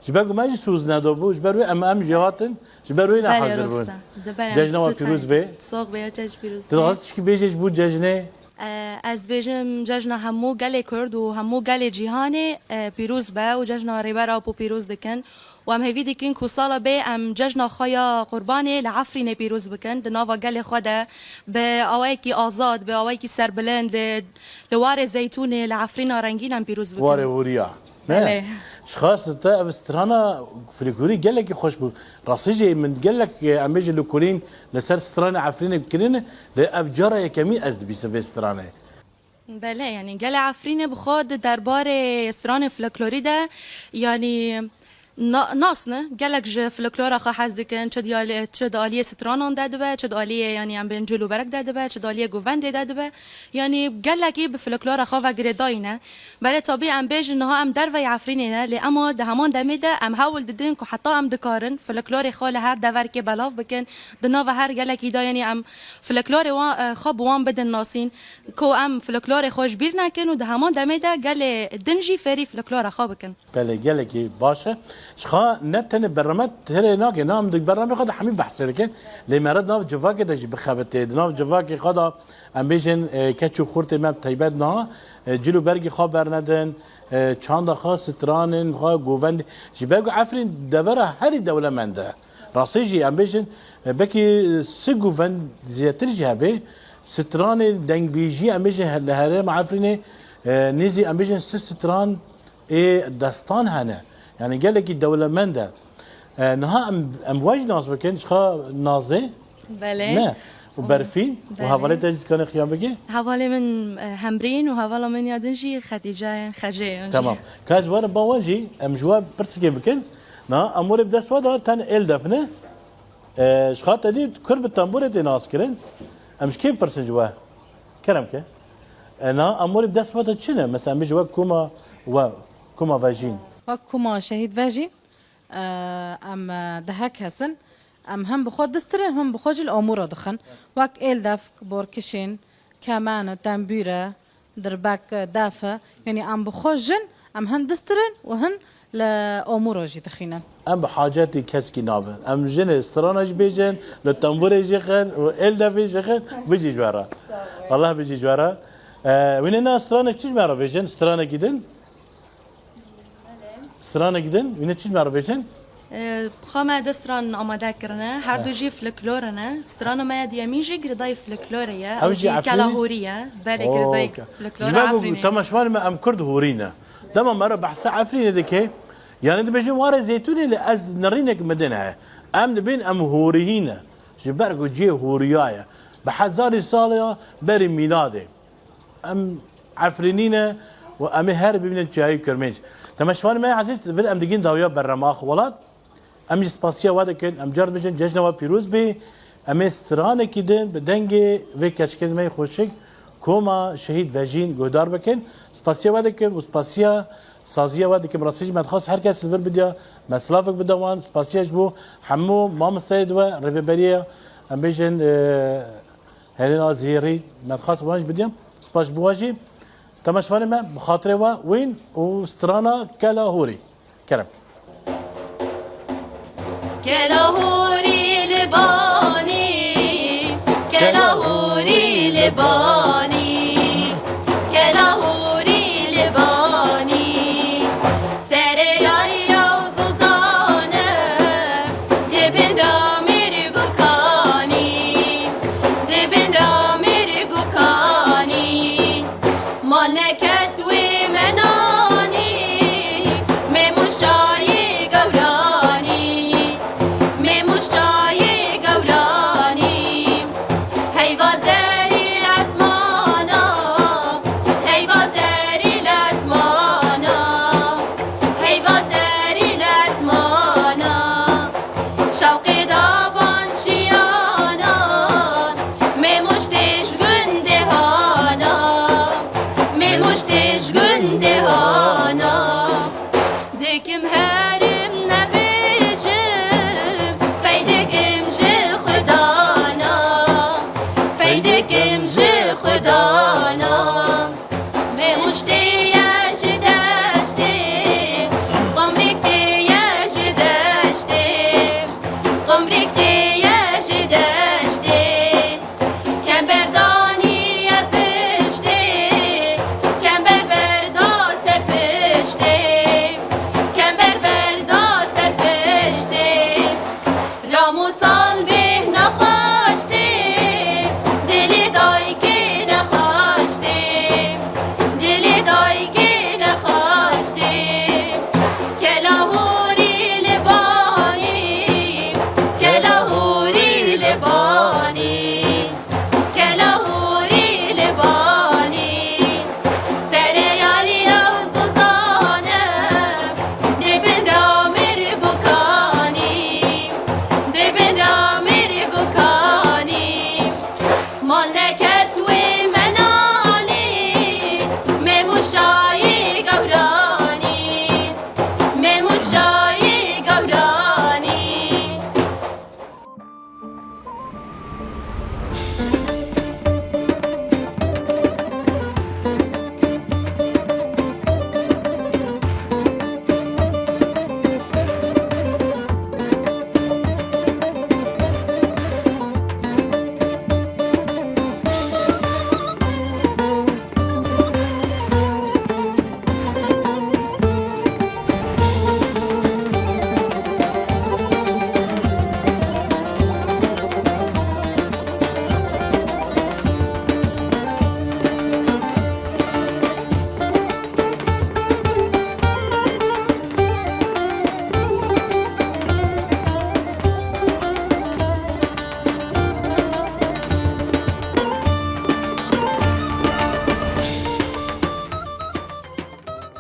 Ji ber ku me jî soz nedabû, ji ber wê em, em jî hatin, ji ber wê nehazir bûn. Belê, rast e. Di ber em Cejna we tu pîroz tane. Bê. Sax bê, ya te jî pîroz bê. Tu dixwazî tişkî bêjî ji bo cejnê? E, ez dibêjim cejna hemû gelê Kurd û hemû gelê cîhanê, e, pîroz be û cejna Rêber Apo pîroz dikin. Û em hêvî dikin ku sala bê em cejna xwe ya Qurbanê li Efrînê pîroz bikin, di nava gelê xwe de bi awayekî azad, bi awayekî serbilind, li, li warê zeytûnê, li Efrîna rengîn em pîroz bikin. Warê hûriya. Ne? Belê. Ji xwe te ev strana folklorî gelekî xweş bû. Rastî jî min gelek, em bêjin lêkolîn li ser stranê Efrînê kirine, lê ev cara yekemîn ez dibîsim vê stranê. Belê, yanî gelê Efrînê bi xwe di derbarê stranê folklorî de, yanî na-, nas ne, gelek ji folklora xwe hez dikin, çi di alê-, çi di aliyê stranan de dibe, çi di aliyê, yanî em bên cil û berek de dibe, çi di aliyê govendê de dibe. Yanî gelekî bi folklora xwe ve girêdayî ne. Belê tabî em bêjin niha em derveyî Efrînê ne, lê ema di heman demê de em hewl didin ku heta em dikarin folklorê xwe li her deverkê belav bikin, di nava her gelekî de, yanî em folklorê wan, e, xwe bi wan bidin nasîn. Ku em folklorê xwe ji bîr nekin û di heman demê de gelê din jî fêrî folklora xwe bikin. Belê, gelekî baş e. Ji xwe ne tenê berheme têrê nake, ne em di berhemê xwe de hemî behsê dikin. Lê me re di nav civakê de jî bixebitê. Di nav civakê xwe de em bêjin, e, keç û xurtê me bi taybet niha, e, cil û bergê xwe bernedin, e, çanda xwe, stranên xwe, govendê. Ji ber ku Efrîn devera herî dewlemend e. Rastî jî em bêjin, e, belkî sih govend zêdetir jî hebe. Stranê dengbêjî em bêjin he-, li herêma Efrînê, e, nêzî em bêjin sih stran ê destan hene. Yanî gelekî dewlemend e. E, niha em, em we jî nas bikin, ji xwe Nazê. Belê. Ne? Û Berfîn û Belê. Hevalê te jî dikane xiya bike? Hevalê min, e, Hemrîn û hevala min ya din jî Xetîce, Xecê. Tamam. Ka ez werim ba we jî, em ji we pirsikê bikin. Na, em werê bi dest we de ten êl defne. E, ji xwe te dî Kurd bi tembûrê tê naskirin. Em ji kê bipirsin ji we? Kerem ke. E, na, em werê bi dest we de çi ne? Mesela, em bêjin wek koma we, koma Vejîn. Wek koma Şehîd Vejîn, e, em, e, dehek kes in. Em hem bi xwe distirin, hem bi xwe jî li amûra dixin. Wek êl, defk, borkişên, keman, tembûre, dirbek, def e. Yanî em bi xwe jin, em hin distirin û hin li amûra jî dixînin. Em bi hacetî keskî nabin. Em jinê strana jî bêjin, li tembûrê jî xin û êl defê jî xin. Bijî ji we re. Allah bijî ji we re. E, wînê na stranek çi ji me re bêjin? Stranekî din? Stranekî din? Wînê çi ji me re bêjin? E, xwe me du stran amade kirine. Her du jî folklor ne. Strana me ya diyemîn jî girêdayî folklorê ye. Ew Ew jî jî Efrînê? Kelahûrî ye. Belê, girêdayî folklora Efrînê. Ji ber ku temaşevanê me em Kurd hûrî ne. Dema me re behsa Efrînê dike, yanî dibêjin warê zeytûnê lê ez nirînek min din heye. Em dibên em hûrî ne. Ji ber ku cihê hûriya ye. Bi hezarî sal ya berî mîladê. Em Efrînî ne û em ê her bibînin çiyayê Kirmênc. Temaşevanê me ezîz, li vir em digihîn dawiya berhema Ax Welat. Em jî spasiya we dikin, em car dibêjin cejna we pîroz bê. Em ê stranekî din bi dengê vê keçikên me yê xweşik, koma Şehîd Vejîn guhdar bikin. Spasiya we dikin û spasiya saziya we dikin. Bi rastî jî me dixwest her kes li vir bidiya, me silavek bide wan. Spasiya ji bo hemû mamosteyê di we, rêveberiya, em bêjin, e, Helena Zihêrî, me dixwest wan jî bidiyim. Spas ji bo we jî. Temaşevanê me, bi xatirê we wîn û strana Kela Hûrî. Kerem. Kela hûrî li banî, kela hûrî li banî, kela hûrî li banî. Serê yayla û zozane, li bin ra mêrg û kanî. Dayikê